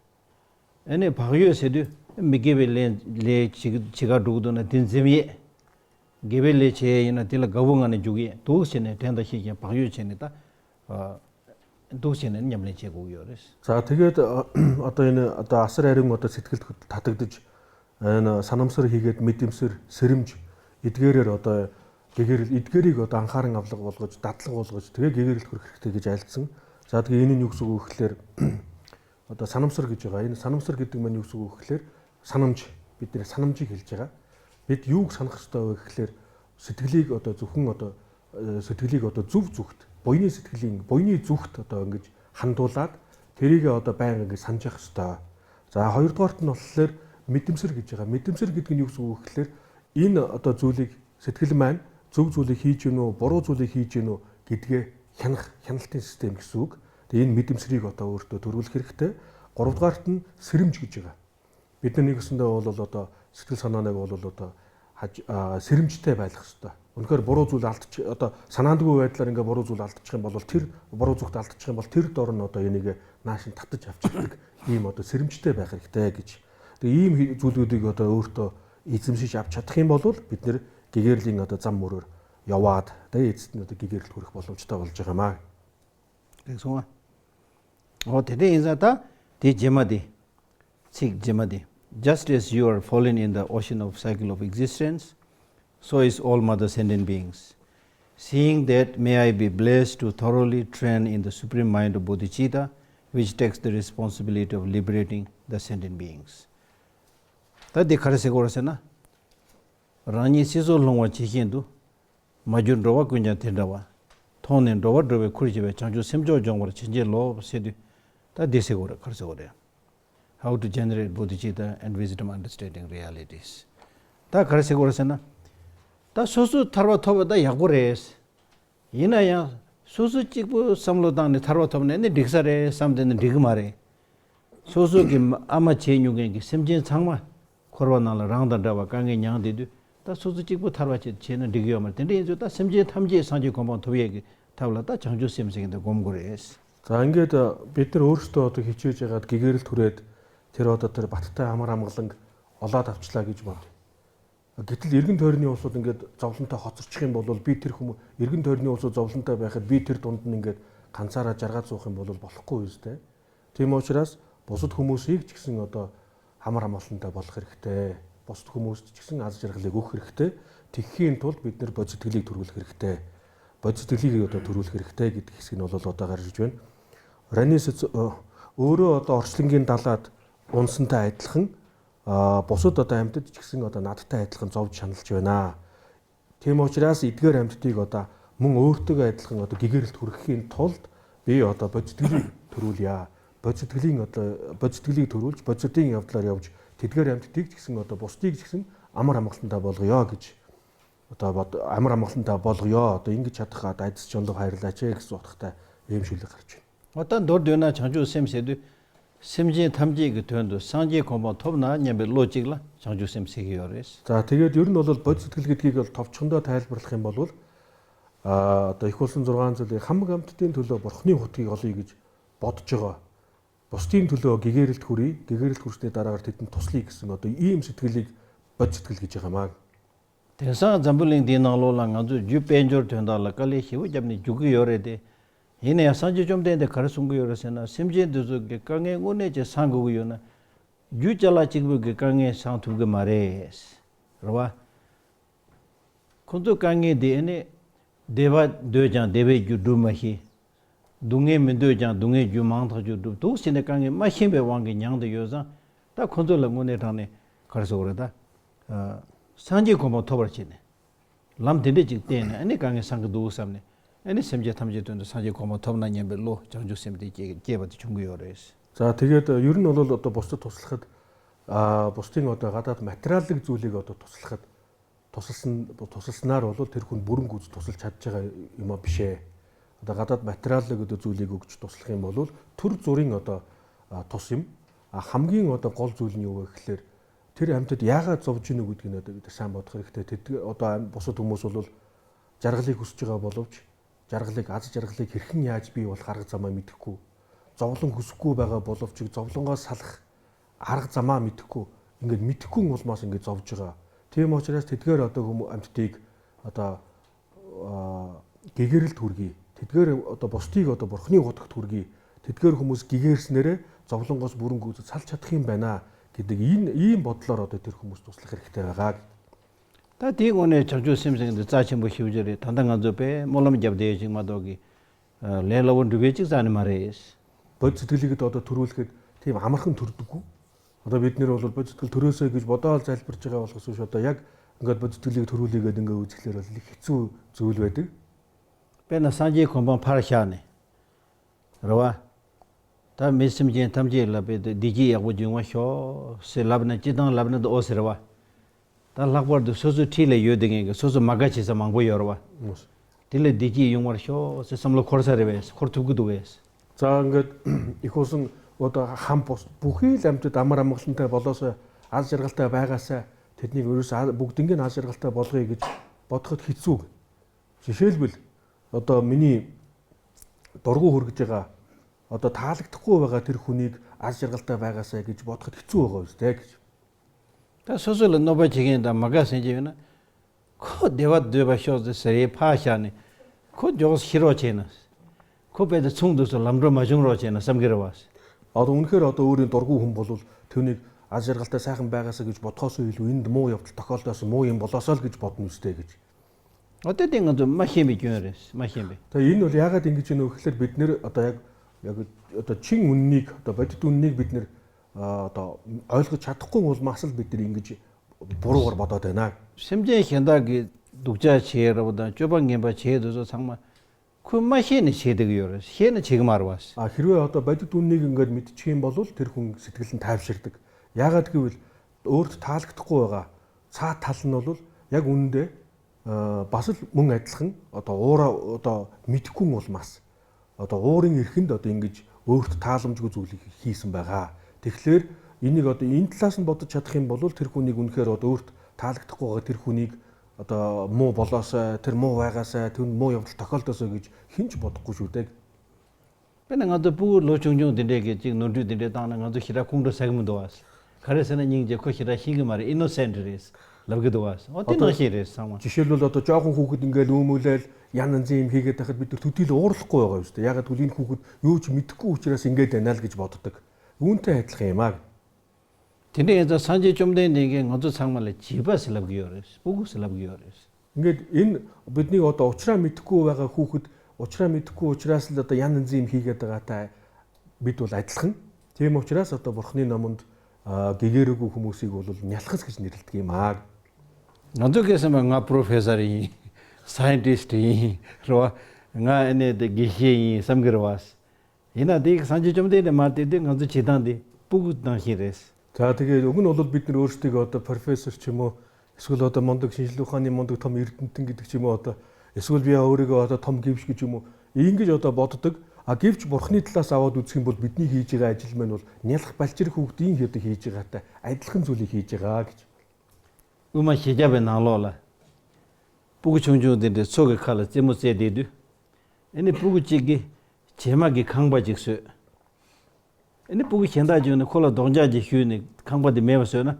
ཨ་ནི་བག་ཡོད་ཟེར་དུས་མི་དགེ་བའི་ལས་བྱེད་ག་འགྲོ་གི་འདུག་ན་དེ་འཛེམ་ཡས། དགེ་བའི་ལས་བྱེད་ཡས་ཡིན་ན་དེ་ལ་དགའ་བོ་ངང་ནས་འཇུག་ཡས་འདུག་བྱས་ནས་དྲན་དང་ཤེས་བཞིན་བག་ཡོད་བྱས་ནས་ད་འདུག་བྱས་ནས་ཉམས་ལེན་བྱེད་དགོས་ཀྱི་ཡོད་རེད། 자 тэгээд одоо энэ одоо асар ариун одоо сэтгэлд татагдаж энэ санамсар хийгээд мэдэмсэр сэрэмж эдгээрээр одоо гэгэрэл эдгээрийг одоо анхааран авлага болгож дадлага болгож тэгээ гэгэрэлт хүрэх хэрэгтэй гэж айлдсан. За тэгээ энэ нь юу гэсэн үг вэ гэхээр одоо санамсар гэж байгаа. Энэ санамсар гэдэг маань юу гэсэн үг вэ гэхээр санамж бид нэр санамжийг хэлж байгаа. Бид юуг санах ёстой вэ гэхээр сэтгэлийг одоо зөвхөн одоо сэтгэлийг одоо зөв зүгт буйны сэтгэлийн буйны зүгт одоо ингэж хандуулад тэрийг одоо байнга ингэж санаж явах ёстой. За хоёрдугаарт нь болохоор мэдэмсэр гэж байгаа. Мэдэмсэр гэдэг нь юу гэсэн үг вэ гэхээр энэ одоо зүйлийг сэтгэл маань зөв зүйлийг хийж гэнэ үү, буруу зүйлийг хийж гэнэ үү гэдгээ хянах хяналтын систем гэсэн үг. Тэгээ энэ мэдэмсрийг одоо өөртөө төрүүлэх хэрэгтэй. Гуравдугаарт нь сэрэмж гэж байгаа. Бид нар нэгсэндээ бол одоо сэтгэл санааныг бол одоо сэрэмжтэй байх хэрэгтэй. Үнэхээр буруу зүйл алдчих одоо санаандгүй байдлаар ингээ буруу зүйл алдчих юм бол тэр буруу зүгт алдчих юм бол тэр дор нь одоо энийг нааш нь татаж авчирдаг ийм одоо сэрэмжтэй байх хэрэгтэй гэж. Тэгээ ийм зүйлүүдийг одоо өөртөө эзэмшиж авч чадах юм бол бид нэр гэгэрлийн одоо зам мөрөөр яваад тэгээ эцэст нь одоо гэгэрэлт хүрэх боломжтой болж байгаа маа. Тэгсэн. Оо тэдний инза та тий жемади циг жемади. Just as you are fallen in the ocean of cycle of existence, so is all mother sentient beings. Seeing that, may I be blessed to thoroughly train in the supreme mind of bodhicitta, which takes the responsibility of liberating the sentient beings. 다 데카르세 고르세나 라니 시조 롱와 지힌도 마준 로와 군자 텐다와 통네 로와 드베 쿠르지베 장주 sem조 정거로 진제 로 세디 다 데세 고르 카르세 고르. How to generate bodhicitta and wisdom understanding realities. 다 카르세 고르세나 다 소수 타르바 토바다 야고레스 이나야 소수 찍고 삼로당네 타르바 토바네 네 딕사레 삼데네 딕마레 소수기 아마 제뉴게 sem진 상마 코로나라 랑다 강에 냥데도 다 소수 찍고 타르바 제는 딕요말 텐데 이제 다 sem진 탐지 상지 공방 토비에 타블라 다 장주 sem생인데 곰고레스. За ингээд бид нар өөрсдөө одоо хичээж ягаад гэгэрэлт хүрээд тэр одоо тэр баттай амар амгаланг олоод авчлаа гэж бод. Гэтэл эргэн тойрны улсууд ингээд зовлонтой хоцорчих юм бол би тэр хүмүүс эргэн тойрны улсууд зовлонтой байхад би тэр дунд нь ингээд ганцаараа жаргаад суух юм бол болохгүй үстэй. Тийм учраас бусад хүмүүсийг ч гэсэн одоо амар амгалантай болох хэрэгтэй. Бусад хүмүүст ч гэсэн аз жаргалыг өгөх хэрэгтэй. Тэгхийн тулд бид нар бод сэтгэлийг төрүүлэх хэрэгтэй. Бод сэтгэлийг одоо төрүүлэх хэрэгтэй гэдэг хэсэг нь бол одоо гарч иж байна. Ранис өөрөө одоо орчлонгийн далаад унсантай адилхан бусад одоо амьтад ч гэсэн одоо надтай адилхан зовж шаналж байна. Тийм учраас эдгээр амьтдыг одоо мөн өөртөөгөө адилхан одоо гэгэрэлт хүргэхийн тулд би одоо бод сэтгэлийг төрүүлье. Бод сэтгэлийн одоо бод сэтгэлийг төрүүлж бодисдын явдлаар явж тэдгээр амьтдыг ч гэсэн одоо бусдыг ч гэсэн амар амгалантай болгоё гэж одоо амар амгалантай болгоё. Одоо ингэж чадах одоо айдас чонлог хайрлаач гэсэн утгатай ийм шүлэг гарч байна. 어떤 도르도나 장주 sem세도 sem진 탐지 그 돈도 상지 공부 톱나 냠베 로직라 장주 sem세기요레스. За тэгээд ер нь бол бод сэтгэл гэдгийг бол товчхондоо тайлбарлах юм бол одоо их болсон 6 зүйлийг хамаг амьтдын төлөө бурхны хутгийг олъё гэж бодож байгаа. Бусдын төлөө гэгэрэлт хүрье, гэгэрэлт хүрсний дараагаар тэдэнд туслая гэсэн одоо ийм сэтгэлийг бод сэтгэл гэж байгаа маа. Тэсэн замбулын диналуула ганцу жупэнжор төндаала кали хив жамны жүги ёрэдэ. Энэ ясанжи жомдэндэ карсунгу ёрэсэна семжин дүзүгэ кангэ ngone je сангугу ёна жу жала чигбүгэ кангэ сан түгэ марэс. Рва. Кунду кангэ дэне дева дөжан девэ жу думахи дунгэ мэндэ жан дунгэ жу мангта жу ду дусинэ кангэ махимбэ вангэ нянда ёзан та кунду ла ngone таны карсугурада санжи комбо тобарчине lam dende chik tena ane kange sangi dugu samne ane semje tamje tondo sanji kombo tobna nyembe lo 장주 semde jeba di chungu yores. За тэгээд ер нь бол одоо бусдад туслахад бусдын одоо гадаад материалын зүйлийг одоо туслахад тусалснаар бол тэр хүн бүрэн гүйц тусалж чадж байгаа юм а биш ээ. Одоо гадаад материалын одоо зүйлийг өгч туслах юм бол төр зүрийн одоо тус юм. Хамгийн одоо гол зүйл нь юу вэ гэхлээр Тэр амьтад яагаад зовж гинэ гэдгийг нь одоо бид сайн бодох хэрэгтэй. Тэд одоо бусад хүмүүс бол жаргалыг хүсэж байгаа боловч жаргалыг аз жаргалыг хэрхэн яаж бий болох арга замаа мэдэхгүй. Зовлон хүсэхгүй байгаа боловч зовлонгоос салах арга замаа мэдэхгүй. Ингээд мэдэхгүй улмаас ингээд зовж байгаа. Тийм учраас тэдгээр одоо хүмүүс амьтдыг одоо гэгэрэлд хүргэе. Тэдгээр одоо бусдыг одоо бурхны гутагт хүргэе. Тэдгээр хүмүүс гэгэрснээрээ зовлонгоос бүрэн гүйцэд салж чадах юм байна гэдэг энэ ийм бодлоор одоо тэр хүмүүс туслах хэрэгтэй байгаа. 다 디고네 저주 심생인데 자친 뭐 희우절이 단단 간접에 몰람 잡대 지금 마도기 렐라원 두베직 자네 말이스. Бод сэтгэлийг одоо төрүүлэхэд тийм амархан төрдөггүй. Одоо бид нэр бол бод сэтгэл төрөөсэй гэж бодоол залбирч байгаа болохоос биш одоо яг ингээд бод сэтгэлийг төрүүлье гэдэг ингээд үзэхлээр бол их хэцүү зүйл байдаг. 빼나 산지 콤방 파르샤네. ර와 다 메심제 탐제 라베 디지 야고 중와 쇼 세 라브나 지당 라브나 도 오스ර와 다 락버도 소소 티레 요데게 소소 마가치사 망고 요ර와 틸레 디지 용와 쇼 세 삼로 코르사레베스 코르투구도베스. За ингээд их усан одоо хам бус бүхий л амьтад амар амгалантай болоосоо аз жаргалтай байгаасаа тэднийг ерөөс бүгднийг аз жаргалтай болгоё гэж бодоход хэцүү. Жишээлбэл одоо миний дургу хүргэж байгаа одоо таалагдахгүй байгаа тэр хүнийг аз жаргалтай байгаасаа гэж бодоход хэцүү байгаа үстэй гэж. 다 소소를 노바치겐다 마가센제나 코 데와 데바 쇼 세레 파샤네 코 조스 히로체나 코 베드 충도서 람로 마중로체나 삼게르와스. Одоо үнэхээр одоо өөрийн дургу хүн бол түүнийг аз жаргалтай сайхан байгаасаа гэж бодхоос илүү энд муу явдал тохиолдоос муу юм болоосоо л гэж бодно үстэй гэж. Одоо тийм махимби гүнрэс махимби. Тэгээ энэ бол яагаад ингэж юм вэ гэхээр бид нэр одоо яг одоо чин үннийг одоо бодит үннийг бид нэр одоо ойлгож чадахгүй улмаас л бид нар ингэж буруугаар бодоод байна. 심제 현다기 독자 체로보다 좁은 게 체도서 상마 그 마시는 체되고요. ሄ는 지금 알아봤어. А хэрвээ одоо бодит үннийг ингээд мэдчих юм бол тэр хүн сэтгэл нь тайвширдаг. Яагаад гэвэл өөрт таалагдахгүй байгаа цаа тал нь бол яг үнэндээ бас л мөн адилхан одоо уура одоо мэдхгүй улмаас одоо уурын эрхэнд одоо ингэж өөрт тааламжгүй зүйлийг хийсэн байгаа. Тэгэхээр энийг одоо энэ талаас нь бодож чадах юм бол тэр хүнийг үнэхээр одоо өөрт таалагдахгүй байгаа тэр хүнийг одоо муу болоосой, тэр муу байгаасай, тэр муу явдал тохиолдосоо гэж хэн ч бодохгүй шүү дээ. 근데 나도 부 로중중 된데게 지금 논주 된데 다나 나도 히라 공도 세금도 왔어. 그래서는 이제 그 히라 희그 말이 innocent лавгд 왔어. 어떤 나시레 상황. Жишээлбэл одоо жоохон хүүхэд ингээл өмүүлээл ян янзын юм хийгээд байхад бид нар төдийл уурлахгүй байгаа юм шүү дээ. Ягаад гэвэл энэ хүүхэд юу ч мэдэхгүй учраас ингээд байна л гэж боддог. Үүнтэй адилхан юм аа. 근데 산지 좀 된데게 나도 상말에 집에서 лавгиорес. 부구스 лавгиорес. Ингээд энэ биднийг одоо уучраа мэдэхгүй байгаа хүүхэд уучраа мэдэхгүй учраас л одоо ян янзын юм хийгээд байгаатай бид бол адилхан. Тийм учраас одоо Бурхны номонд гэгэрээгүй хүмүүсийг бол нялхас гэж нэрлэдэг юм аа. 나도 가 프로페서이 사이언티스트 로아 nga ene de gishe samgirwas ina de sanji chomde de marte de nga chidan de pugu dan hires. За тэгээд уг нь бол бид нар өөрсдийгөө одоо профессор ч юм уу эсвэл одоо мундаг шинжлэх ухааны мундаг том эрдэмтэн гэдэг ч юм уу одоо эсвэл би өөрийгөө одоо том гэвш гэж юм уу ингэж одоо боддог. А гэвч бурхны талаас аваад үзэх юм бол бидний хийж байгаа ажил маань бол нялх балчир хүүхдийн хэд хийж байгаатай адилхан зүйлийг хийж байгаа гэж. 우마 시잡에 나로라 pugu chungchung dinde tsoge khala tsemo tse dedu ene pugu chigi jemagi kangba jik su ene pugu shenda jigne kola dongja ji xu ne kangba di meba su na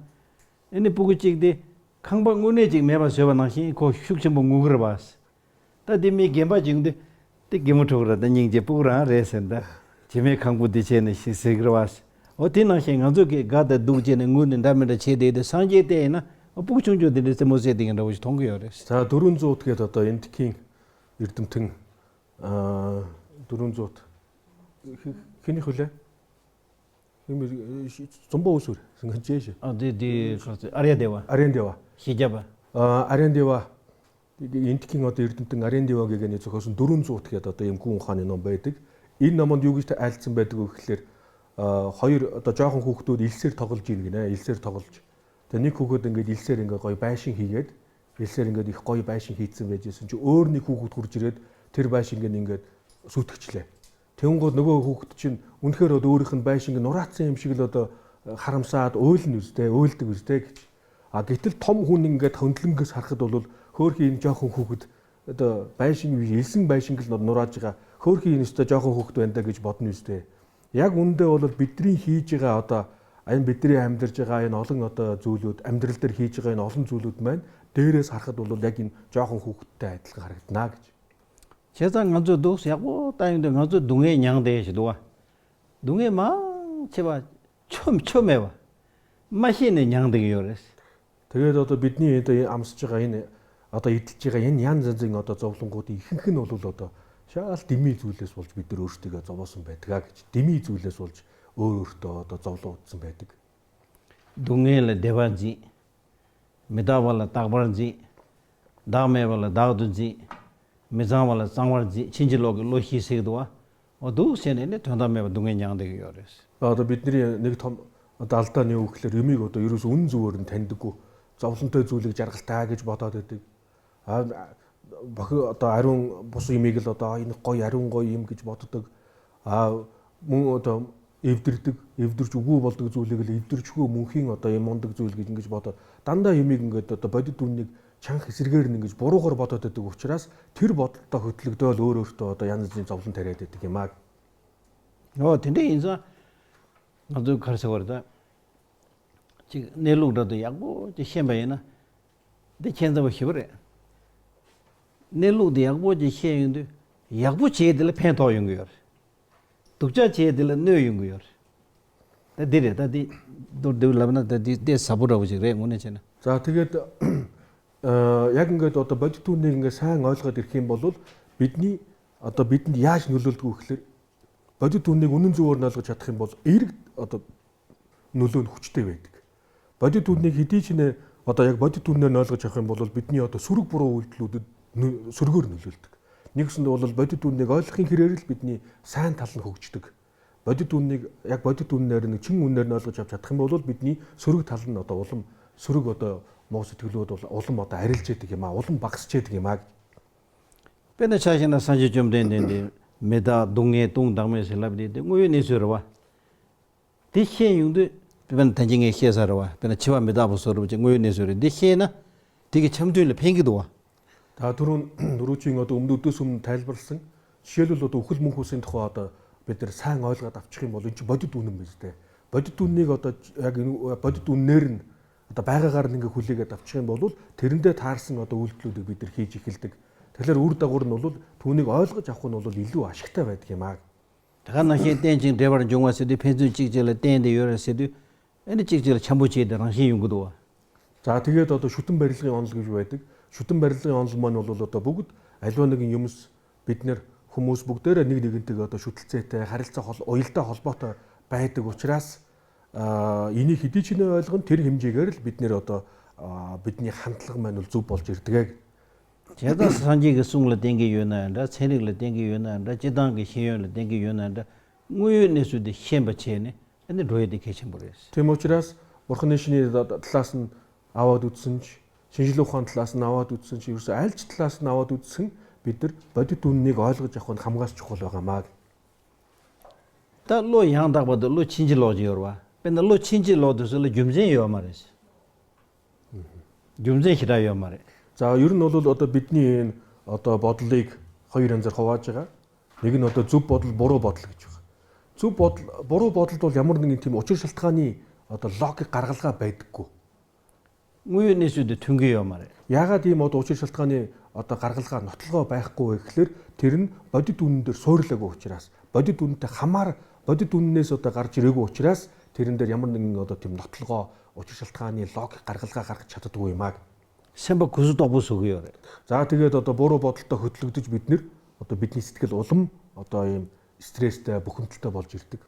ene pugu chigi di kangba ngune jik meba su ba nangshi ko shuk chenpo ngugura baas ta di mi gemba jigne di gemu chokra da nyingje pugu rang re sen da jeme kangbu di che ne shi segra baas o di nangshi nganzo ki ga da dug je ne ngu ne ndame da che de de sangje de na pugu chungchung dinde tsemo tse degen rawo 통고 요레스. За 400 гээд одоо Энтхийн эрдэмтэн 400 хэнийх вүлээ? Зумба үсвэр сэнгэнжээш. А ди Ариадева. Ариандева. Хижаба. Ариандева Энтхийн одоо эрдэмтэн Ариандева гэгэний зохиосон 400 гээд одоо ийм гүн ухааны ном байдаг. Энэ номонд юу гэж айлдсан байдаг вэ гэхлээр хоёр одоо жоохон хүүхдүүд илсээр тоглож ийн гинэ. Илсээр тоглож. Тэгээ нэг хүүхэд ингээд илсээр ингээд гоё байшин хийгээд илсээр ингээд их гоё байшин хийцэн байжсэн чи өөр нэг хүүхэд хурж ирээд тэр байшинг ингээд сүйтгэжлээ. Тэнгууд нөгөө хүүхэд чинь үнэхээр одоо өөрийнх нь байшинг нураацсан юм шиг л одоо Харамсаад уйлна үстэй, уйлдаг үстэй гэж. А гэтэл том хүн ингээд хөндлөнгөөс харахад бол хөөхий энэ жоохон хүүхэд одоо байшин элсэн байшинг л нурааж байгаа хөөхий энэ өстой жоохон хүүхэд байна да гэж бодно үстэй. Яг үүндээ бол бидний хийж байгаа одоо энэ бидний амьдарж байгаа энэ олон одоо зүйлүүд амьдрал дээр хийж байгаа энэ олон зүйлүүд маань дээрээс харахад бол яг энэ жоохон хүүхэдтэй адилхан харагдана гэж. 제가 먼저 도스 야고 따인데 먼저 동해 냥대시도 동해 마 제가 처음 처음 해봐 맛있는 냥대기 요래스. Тэгээд одоо бидний одоо амсаж байгаа энэ одоо идэлж байгаа энэ янз янзын одоо зовлонгуудын ихэнх нь бол одоо шаал дэмий зүйлээс болж бид нар өөрсдийгөө зовоосон байдгаа гэж. Дэмий зүйлээс болж өөр өөртөө одоо зовлонгдсон байдаг. Дүнгээл дэванзи медавала тагбарзи дамэвала дагдунзи мезавала цангварзи чинжилог лохи сэгдва одуу сэнэ тондамэ дүнгэ няндаг ёрэс. Одоо бидний нэг том одоо алдааны юу гэхээр юмыг одоо ерөөс үнэн зүгээр нь таньдаггүй зовлонтой зүйлийг жаргалтай гэж бодоод байдаг. А бохи одоо ариун бус юмыг л одоо энэ гоё ариун гоё юм гэж боддог. А мөн одоо эвдэрдэг, эвдэрч үгүй болдог зүйлийг л эвдэрчгүй мөнхийн одоо юм мундаг зүйл гэж ингэж бодоод дандаа юмыг ингээд одоо бодит үннийг чанх эсрэгээр нь ингэж буруугаар бодоод байдаг учраас тэр бодолтой хөтлөгдөөл өөр өөртөө одоо янз янзын зовлон тариад байдаг юм аа. Оо тэндээ инза надад гарсагорда чи нэлүгдад яг бо чи хэмбэна дэ чэнзэ хибрэ нэлүгд яг бо чи хэндэ яг бо чэдэл пэн тоо юнгэр 독자 제들 너 연구요. 다 데레 다디 도데 라브나 다디 데 사부라고 지래 오네 잖아. За тэгээд яг ингээд одоо бодит үннийг ингээд сайн ойлгоод ирэх юм бол бидний одоо бидэнд яаж нөлөөлдөг вэ гэхээр бодит үннийг үнэн зөвөөр нь ойлгож чадах юм бол эерэг одоо нөлөө нь хүчтэй байдаг. Бодит үннийг хэдий ч нэ одоо яг бодит үнээр нь ойлгож авах юм бол бидний одоо сөрөг буруу үйлдэлүүдэд сөргөөр нөлөөлдөг. Нэгсэнд бол бодит үннийг ойлгохын хэрээр л бидний сайн тал нь хөгждөг. Бодит үннийг яг бодит үннээр нэг чин үннээр нь ойлгож авч чадах юм бол бидний сөрөг тал нь одоо улам сөрөг одоо муу сэтгэлүүд бол улам одоо арилж яадаг юм аа, улам багасч яадаг юм аа гэж. Бэнэ цаашна санжи жумдэн 메다 동에 동담에 셀라비데 ng오요 니스르와 디헤 융데 бэн танжингэ хесар와 бэн чива 메다 보서르 ng오요 니스르 디헤나 되게 참들레 팽기도와. За түрүүн нөрөөчийн одоо өмнө өдөөс өмнө тайлбарласан жишээлбэл одоо үхэл мөнх үсийн тухай одоо бид нар сайн ойлгоод авчих юм бол энэ чинь бодит үнэн биз дээ. Бодит үннийг одоо яг энэ бодит үннээр нь одоо байгаагаар нь ингээ хүлээгээд авчих юм бол тэрэндээ таарсан одоо үйлдэлүүдийг бид нар хийж эхэлдэг. Тэгэхээр үр дагавар нь бол түүнийг ойлгож авах нь бол илүү ашигтай байдаг юм аа. Тага нахи тэнчин дэвар жунгасэдэ пэнзүн чигжэлэ тэндэ ёрэсэдэ энэ чигжэлэ чамбучэдэ ранхи юнгудуа. За тэгээд одоо шүтэн барилгын онол гэж байдаг. Шүтэн барилгын онол маань бол одоо бүгд аливаа нэгэн юмс бид нэр хүмүүс бүгдээрээ нэг нэгэнтэйг одоо шүтэлцээтэй харилцаа уялдаа холбоотой байдаг учраас энийг хэдий ч нэ ойлгоно тэр хэмжээгээр л бид нэр одоо бидний хандлага маань бол зөв болж ирдэг. 제가 산지가 숭을 땡기 요나ን다 체력을 땡기 요나ን다 지당게 신용을 땡기 요나ን다 무유 내수데 셴바체네 근데 로에데 개신 버렸어. Тийм учраас бурхны шиний талаас нь аваад үзсэн ч шинжлэх ухааны талаас нь аваад үзсэн ч ерөөсөө аль ч талаас нь аваад үзсэн бид нар бодит үннийг ойлгож авах нь хамгаас чухал байгаамаа. 다 로 양다바도 로 친지 로지요와. 근데 로 친지 로도서 줌zen 요 말이지. 줌zen 히라요 말이. За ер нь бол одоо бидний энэ одоо бодлыг хоёр янзаар хувааж байгаа. Нэг нь одоо зөв бодол, буруу бодол гэж байна. Зөв бодол, буруу бодолд бол ямар нэгэн тийм учир шалтгааны одоо логик гаргалгаа байдаггүй. 무유 내수데 퉁기요 말이. Яагаад ийм одоо учир шалтгааны одоо гаргалгаа нотлогоо байхгүй вэ гэхлээр тэр нь бодит үнэн дээр суурлаагүй учраас бодит үнэнтэй хамаар бодит үннээс одоо гарч ирээгүй учраас тэрэн дээр ямар нэгэн одоо тийм нотлогоо учир шалтгааны логик гаргалгаа гаргаж чаддаггүй юм аа. 셈바 구수도 부수고요. За тэгээд одоо буруу бодолтой хөтлөгдөж бид нэр одоо бидний сэтгэл улам одоо ийм стресстэй бухимдалтай болж ирдэг.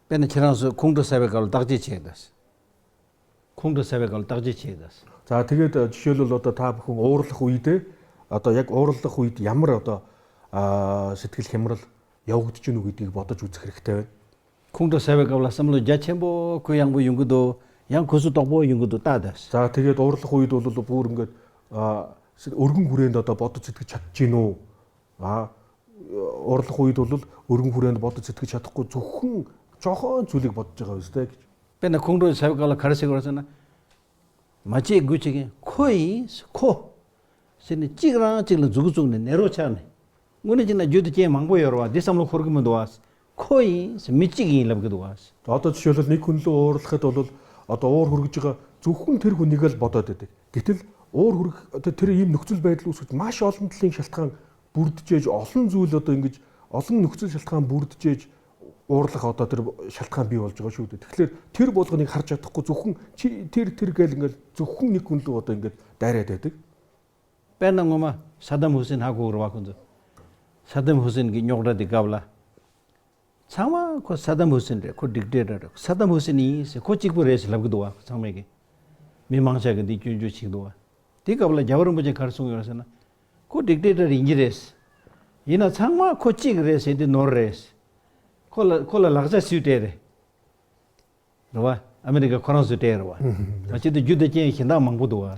빼는 지나서 공도 사회가를 딱지 체다스. 공도 사회가를 딱지 체다스. За тэгээд жишээлбэл одоо та бүхэн уурлах үедээ одоо яг уурлах үед ямар одоо сэтгэл хямрал явагдаж гэнэ үү гэдгийг бодож үзэх хэрэгтэй байна. 공도 사회가를 삼로 자체보 그 양부 연구도 양 구수 독보 연구도 따다스. За тэгээд уурлах үед бол бүр ингээд өргөн хүрээнд одоо бодож сэтгэж чадж гин үү? Уурлах үед бол өргөн хүрээнд бодож сэтгэж чадахгүй зөвхөн жохон зүйлийг бодож байгаа биз дээ гэж. Pena kongro sabgala kharse gorasana machi guchige koi ko sene chigra chigla zugzug ne nero chane ngone jina judu che mangbo yorwa disamlo khorgum duas koi michigi labg duas. Одоо жишээлбэл нэг хүн лөө уурлахад бол одоо уур хөргөж байгаа зөвхөн тэр хүнийг л бодоод байдаг. Гэтэл уур хөргөх одоо тэр ийм нөхцөл байдал үүсгэж маш олон талын шалтгаан бүрджээж олон зүйл одоо ингэж олон нөхцөл шалтгаан бүрджээж уурлах одоо тэр шалтгаан бий болж байгаа шүү дээ. Тэгэхээр тэр болгоныг харж чадахгүй зөвхөн тэр тэр гээл ингээл зөвхөн нэг хүн лөө одоо ингээд дайраад байдаг. Pena ngoma Saddam Hussein hago urwa kunzo. Saddam Hussein gi nyogda di gabla. Chama ko Saddam Hussein re ko dictator Saddam Hussein i se ko chikpo res labg duwa chama ge. Mi mangcha ge di kyunju chik duwa. Di gabla jawar muje khar sung yorasana. Ko dictator inji res. Ina chama ko chik res di nor res. Kola kola lagja siute re. Rwa Amerika khoran sute rwa. Achi di jude chen khinda mangbo duwa.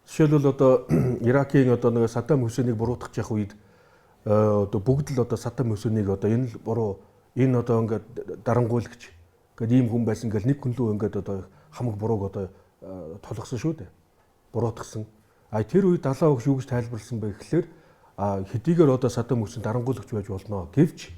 Жишээлбэл одоо Иракийн одоо нэг Саддам Хусейнийг буруутгах явах үед одоо бүгд л одоо Саддам Хусейнийг одоо энэ л буруу, энэ одоо ингээд дарангуйлагч гээд ийм хүн байсан гэл нэг хүн лүү ингээд одоо хамаг бурууг одоо тулгасан шүү дээ. Буруутгасан. А тэр үед далаа өгш юу гэж тайлбарласан бэ гэхлээр хэдийгээр одоо Саддам Хусейн дарангуйлагч байж болно. Гэвч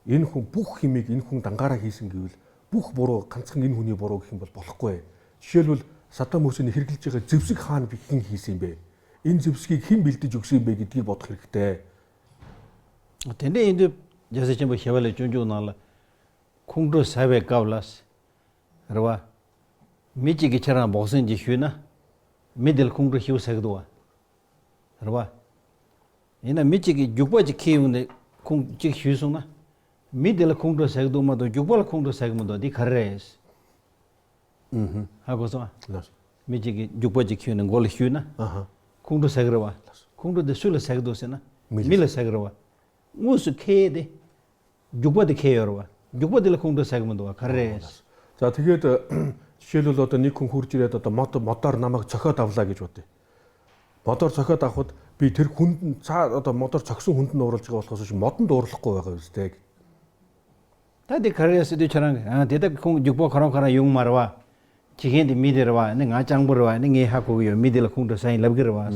энэ хүн бүх химийг энэ хүн дангаараа хийсэн гэвэл бүх буруу ганцхан энэ хүний буруу гэх юм бол болохгүй. Жишээлбэл Саддам Хусейн хэрэглэж байгаа зэвсэг хаана хэн хийсэн юм бэ? Энэ зэвсгийг хэн бэлдэж өгсөн юм бэ гэдгийг бодох хэрэгтэй. Тэндээ энд ясэчэн бо хявалэ жүнжүү наала 콩도 사베 가블라스 рва мижи гичаран босын жи хюна мидэл 콩도 хью сагдуа рва ина мижи ги жукба жи киунde 콩 지 휴송나 мидэл 콩도 сагдумадо жукбал 콩도 сагмудо ди каррес 하고서 мижи ги жукба жи киунde гол хюна 콩도 сагрва 콩도 데 술을 сагдусена милэ сагрва мус кэдэ жукба де кэёрва жукба дэл 콩도 сагмудо каррес. За тэгээд жишээлбэл одоо нэг хүн хурж ирээд одоо модоор намайг цохиод авлаа гэж бодъё. Модоор цохиод авахд би тэр хүнд нь цаа одоо модоор цохисон хүнд нь уурлаж байгаа болохоос биш модонд уурлахгүй байгаа үстэй. Та ди каррес ди чаран а тэдэг 콩 жукба хорон хорон юм марва 지겐데 미데르와 네 가장부르와 네 하고요 미데르 콩도 사인 럽거와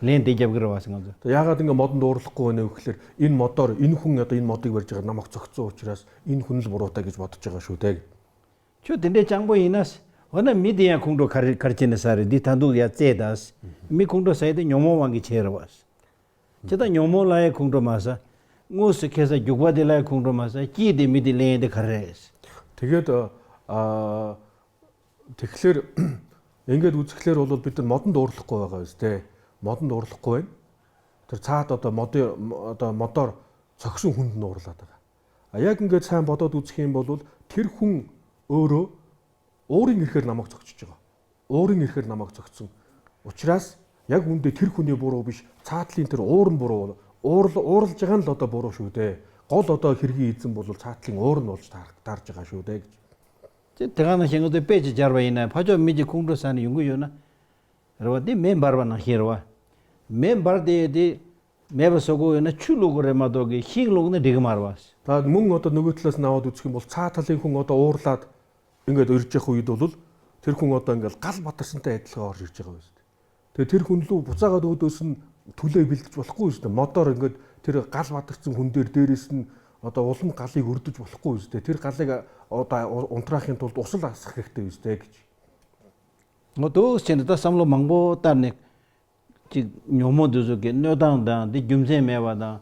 лен дэжавгэрва гэсэн. Яагаад ингэ модонд уурлахгүй байна вэ гэхлээр энэ модоор энэ хүн одоо энэ модыг барьж байгаа намайг цогцсон учраас энэ хүн л буруутай гэж бодож байгаа шүү дээ. Чү дэндэ 장보 инас она мидия 콩도 가르치는 디 단두 야 째다스 미 콩도 사이드 뇽모왕기 체르와스. 제다 뇽모라에 콩도 마사 ngos kesa jugwa de 콩도 마사 기데 미디 렌데 가레스. Тэгээд тэгэхээр ингээд үзэхлээр бол бид нар модонд уурлахгүй байгаа биз дээ. Модонд уурлахгүй байна. Тэр цаад одоо модын одоо модоор цогсон хүнд нь уурлаад байгаа. А яг ингээд сайн бодоод үзэх юм бол тэр хүн өөрөө уурын ирэхээр намайг цогчж байгаа. Уурын ирэхээр намайг цогцсон. Учираас яг үүндээ тэр хүний буруу биш, цаатлын тэр уур нь буруу. Уурлж байгаа нь л одоо буруу шүү дээ. Гол одоо хэргийн эзэн бол цаатлын уур нь болж таарж байгаа шүү дээ гэж. Тэгаана шингүүд пэж жарва ина пажо мижи кунгро саны юнгу юна. Рва ди мен барва на хирва. Мен бар ди ди мэва согоо юна чүлүг ремадоги хинглугны дигмарвас. За мөн одоо нөгөө талаас нь аваад үзэх юм бол цаа талын хүн одоо уурлаад ингээд ирж явах үед бол тэр хүн одоо ингээд гал бадарсантай адилхан орж ирж байгаа юм шүү дээ. Тэгээ тэр хүн лүү буцаагаад өөдөөс нь түлээ бэлдэж болохгүй шүү дээ. Модоор ингээд тэр гал бадарсан хүн дээр дээрээс нь одоо улам галыг өрдөж болохгүй шүү дээ. Тэр галыг одоо унтраахын тулд усал асах хэрэгтэй шүү дээ гэж. Модоос чинь одоо самло мангбо тарник чи нёмо дүзүгэ нёдан ди жүмзэ мэвада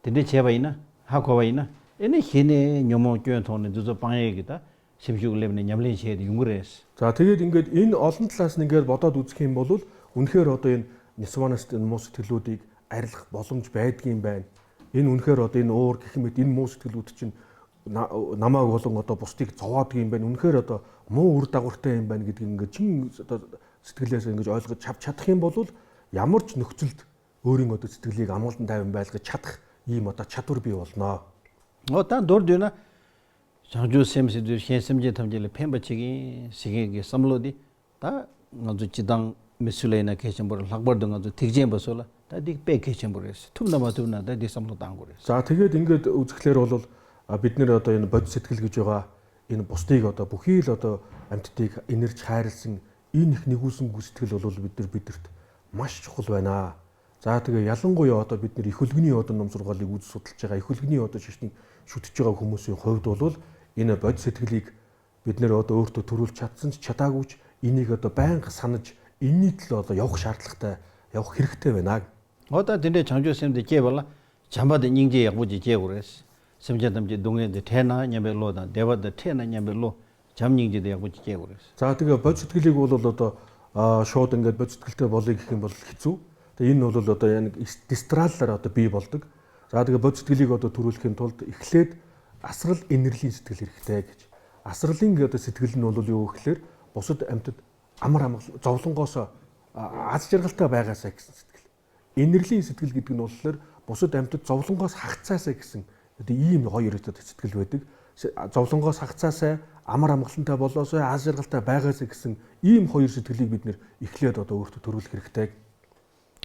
тэндэ чэва ина хакова ина энэ хинэ нёмо кён тооны дүзө панэ гита 심шүглэвнэ нямлын шээд юнгрэс. За тэгээд ингээд энэ олон талаас нь ингээд бодоод үзэх юм бол үнэхээр одоо энэ нисванаст энэ муу сэтгэлүүдийг арилгах боломж байдгийн байна. Энэ үнэхээр одоо энэ уур гэх мэт энэ муу сэтгэлүүд чинь намайг болон одоо бусдыг зовоодог юм байна. Үнэхээр одоо муу үр дагавартай юм байна гэдгийг ингээд чин одоо сэтгэлээс ингэж ойлгож авч чадах юм бол ямар ч нөхцөлд өөрийн одоо сэтгэлийг амгалан тайван байлгаж чадах ийм одоо чадвар бий болно. Та дурдюна 장주 셈시도 현심제 탐제를 펜버치기 시계게 삼로디 다 ngāzu jidāng misulay na kechenpur lakbardu ngāzu tikjen basola 다 디 бэ kechenpur tumna ma tumna 다 디 samlo danggur. За тэгээд ингээд үзэхлээр бол бид нэр одоо энэ бодит сэтгэл гэж байгаа энэ бусдыг одоо бүхий л одоо амьтдыг инэрч хайрлсан энэ их нигүүлсэнгүй сэтгэл бол бид нар бидэрт маш чухал байна. За тэгээ ялангуяа одоо бид нар их хөлгөний одоо ном сургаалыг үз судалж байгаа их хөлгөний одоо шашныг шүтэж байгаа хүмүүсийн хувьд бол энэ бод сэтгэлийг бид нэр одоо өөртөө төрүүлж чадсан ч чадаагүй ч энийг одоо байнга санаж энэний төлөө одоо явах шаардлагатай явах хэрэгтэй байна. Одоо тэндээ чамжуу сэмдэ кэ бала чамбад нинgjи ягбужи кэ гурес. Сэмжэ тамжи дүнгэ дэ тэна нямбэ ло да дэва дэ тэна нямбэ ло чам нинgjи дэ ягбужи кэ гурес. За тэгээ бод сэтгэлийг бол одоо шууд ингээд бод сэтгэлтэй болъё гэх юм бол хэцүү. Тэгээ энэ бол одоо яг дистраллаар одоо бий болдог. За тэгээ бод сэтгэлийг одоо төрүүлэхийн тулд эхлээд асрал энерлийн сэтгэл хэрэгтэй гэж. Асралын одоо сэтгэл нь бол юу гэхээр бусад амьтад амар амгал зовлонгоос аз жаргалтай байгаасаа гэсэн сэтгэл. Энерлийн сэтгэл гэдэг нь болохоор бусад амьтад зовлонгоос хагцаасаа гэсэн одоо ийм хоёр одоо сэтгэл байдаг. Зовлонгоос хагцаасаа амар амгалантай болоосоо аз жаргалтай байгаасаа гэсэн ийм хоёр сэтгэлийг бид нэр эхлээд одоо өөртөө төрүүлэх хэрэгтэй.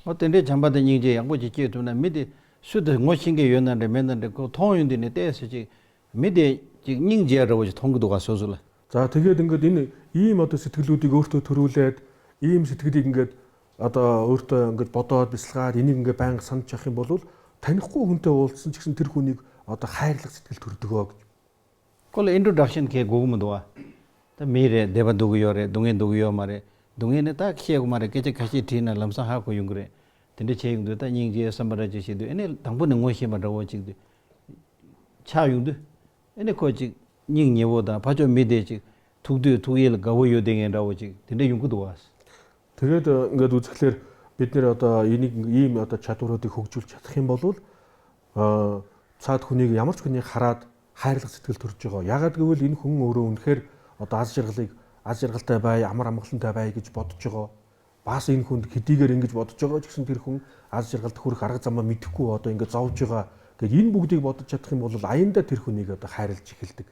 Одоо энэ чамбад нинgjи ягбужи кэ түнэ мэд сүд ngoshinge yonande mendande ko 통윤데 네 мэд нинgjи яравж 통гдуга созула. За тэгээд ингээд энэ ийм одоо сэтгэлүүдийг өөртөө төрүүлээд ийм сэтгэлийг ингээд одоо өөртөө ингээд бодоод бясалгаад энийг ингээд байнга санаж явах юм бол танихгүй хүнтэй уулзсан ч гэсэн тэр хүнийг одоо хайрлах сэтгэл төрдөгөө гэж. Кол introduction ке гугмдуа. Та мире дева дугиоре дунге дугио маре дунге не та кхе маре кече кхаши тина ламса ха ко юнгре. Тэнде че юнгду та нинgjи самбара жишиду эне 당부는 ngоши ма раво чигду. Ча юнгду эне кожи нинг невода пажо миде түгдүү түгэл гаво юу деген раво чиг тэндэ юнгду бас. Тэгээд ингээд үзэхлээр бид нэр одоо энийг ийм одоо чадваруудыг хөгжүүлж чадах юм бол цаад хүнийг ямар ч хүнийг хараад хайрлах сэтгэл төрж байгаа. Ягаад гэвэл энэ хүн өөрөө үнэхээр одоо аз жаргалыг аз жаргалтай бай, амар амгалантай бай гэж бодож байгаа. Бас энэ хүнд хэдийгээр ингэж бодож байгаа ч гэсэн тэр хүн аз жаргалд хүрэх арга замаа мэдэхгүй одоо ингэж зовж байгаа. Гэт энэ бүгдийг бодож чадах юм бол аяндаа тэр хүнийг одоо хайрлаж эхэлдэг.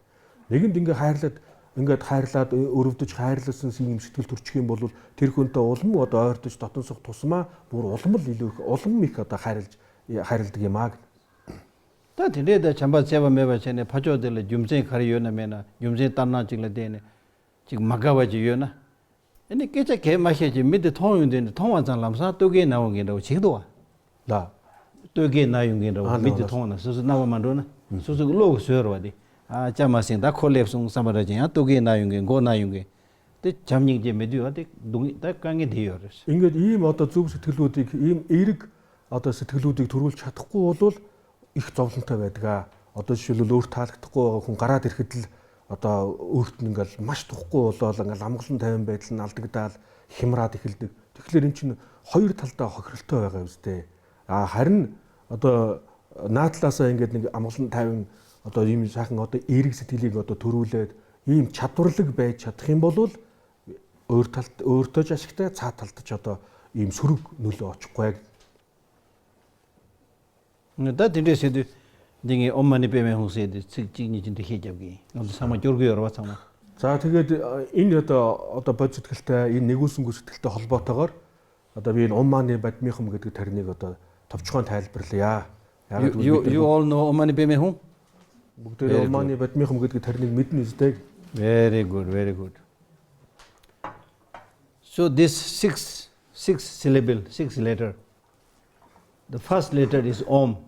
Нэгэнд ингээ хайрлаад ингээд хайрлаад өрөвдөж хайрласан юм сэтгэл төрчих юм бол тэр хүнтэй улам одоо ойртож дотонсох тусмаа бүр улам л илүү их улам их одоо хайрлаж хайрладаг юм аа. Та тэндээ чамба цэва мэва чэнэ пажодэл юмзэн хари ёна мэна юмзэн танна чиглэ дэне чиг магава чи ёна. Эне кэчэ кэ махэ чи мэд тон юндэн тонва зан ламса тоге наунген ро чигдо. Да. Тоге на юнген ро мэд тонна сусу нава мандона сусу лог сөрва ди. А чамасын да колепсун самара чи тоге на юнген го на юнген. Тэ чамниг же мэдүү тэ дүн та канги дийорс. Ингээд ийм одоо зөв сэтгэлүүдийг ийм эерэг одоо сэтгэлүүдийг төрүүлж чадахгүй бол их зовлонтой байдаг аа. Одоо жишээлбэл өөр таалагдахгүй байгаа хүн гараад ирэхэд л одоо өөрт нь ингээл маш тухгүй болоод ингээл амгалан тайван байдал нь алдагдаал хямраад эхэлдэг. Тэгэхээр эн чинь хоёр талдаа хохиролтой байгаа үстэй. А харин одоо наадлаасаа ингээд нэг амгалан тайван одоо ийм сайхан одоо эерэг сэтгэлийг одоо төрүүлээд ийм чадварлаг байж чадах юм бол өөр талд өөртөө ч ашигтай цаа талд ч одоо ийм сөрөг нөлөө очихгүй. Да тэндээс динги оммани пэмэ хүнсэд цэг чигний чинь хийж явгийн. Одоо сама жургиор ба цама. За тэгээд энэ одоо бод сэтгэлтэй энэ нэгүүлсэнгүй сэтгэлтэй холбоотойгоор одоо би энэ Омманы бадмихум гэдэг тариныг одоо товчхон тайлбарлая. Яг you all know Оммани пэмэ хүн? Бүгдээрээ Омманы бадмихум гэдэг тариныг мэднэ үстэй. Very good, very good. So this six syllable, six letter. The first letter is Om.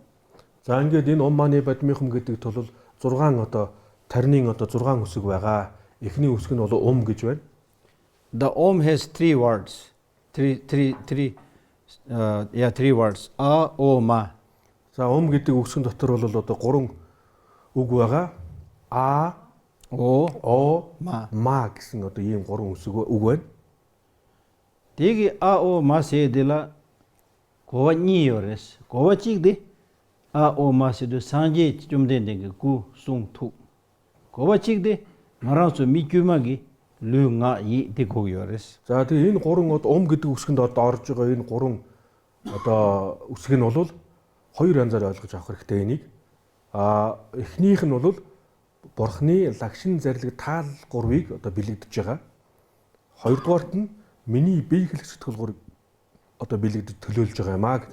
За ингээд энэ Омманы бадмихум гэдэг тул 6 одоо таринын одоо 6 үсэг байгаа. Эхний үсэг нь бол Ом гэж байна. The Om has three words. Three words. A O Ma. За Ом гэдэг үсгэн дотор бол одоо 3 үг байгаа. А О О Ма. Ма гэсэн одоо ийм 3 үсэг үг байна. Тэги А О Ма сэдела гова ниорес. Гова чигдэ А О Ма сэдэ санжи чумдэн гү сун ту. Гова чигдэ маранцу микюмаги лү га и дэ гогёрес. За тэгээ энэ гурван одоо Ом гэдэг үсгэнд одоо орж байгаа энэ гурван одоо үсэг нь бол хоёр янзаар ойлгож авах хэрэгтэй энийг. А эхнийх нь бол Бурхны лагшин зарлиг таал гурвыг одоо бэлэгдэж байгаа. Хоёрдугаарт нь миний бие хэлэх сэтгэл гурыг одоо бэлэгдэж төлөөлж байгаа юм аа.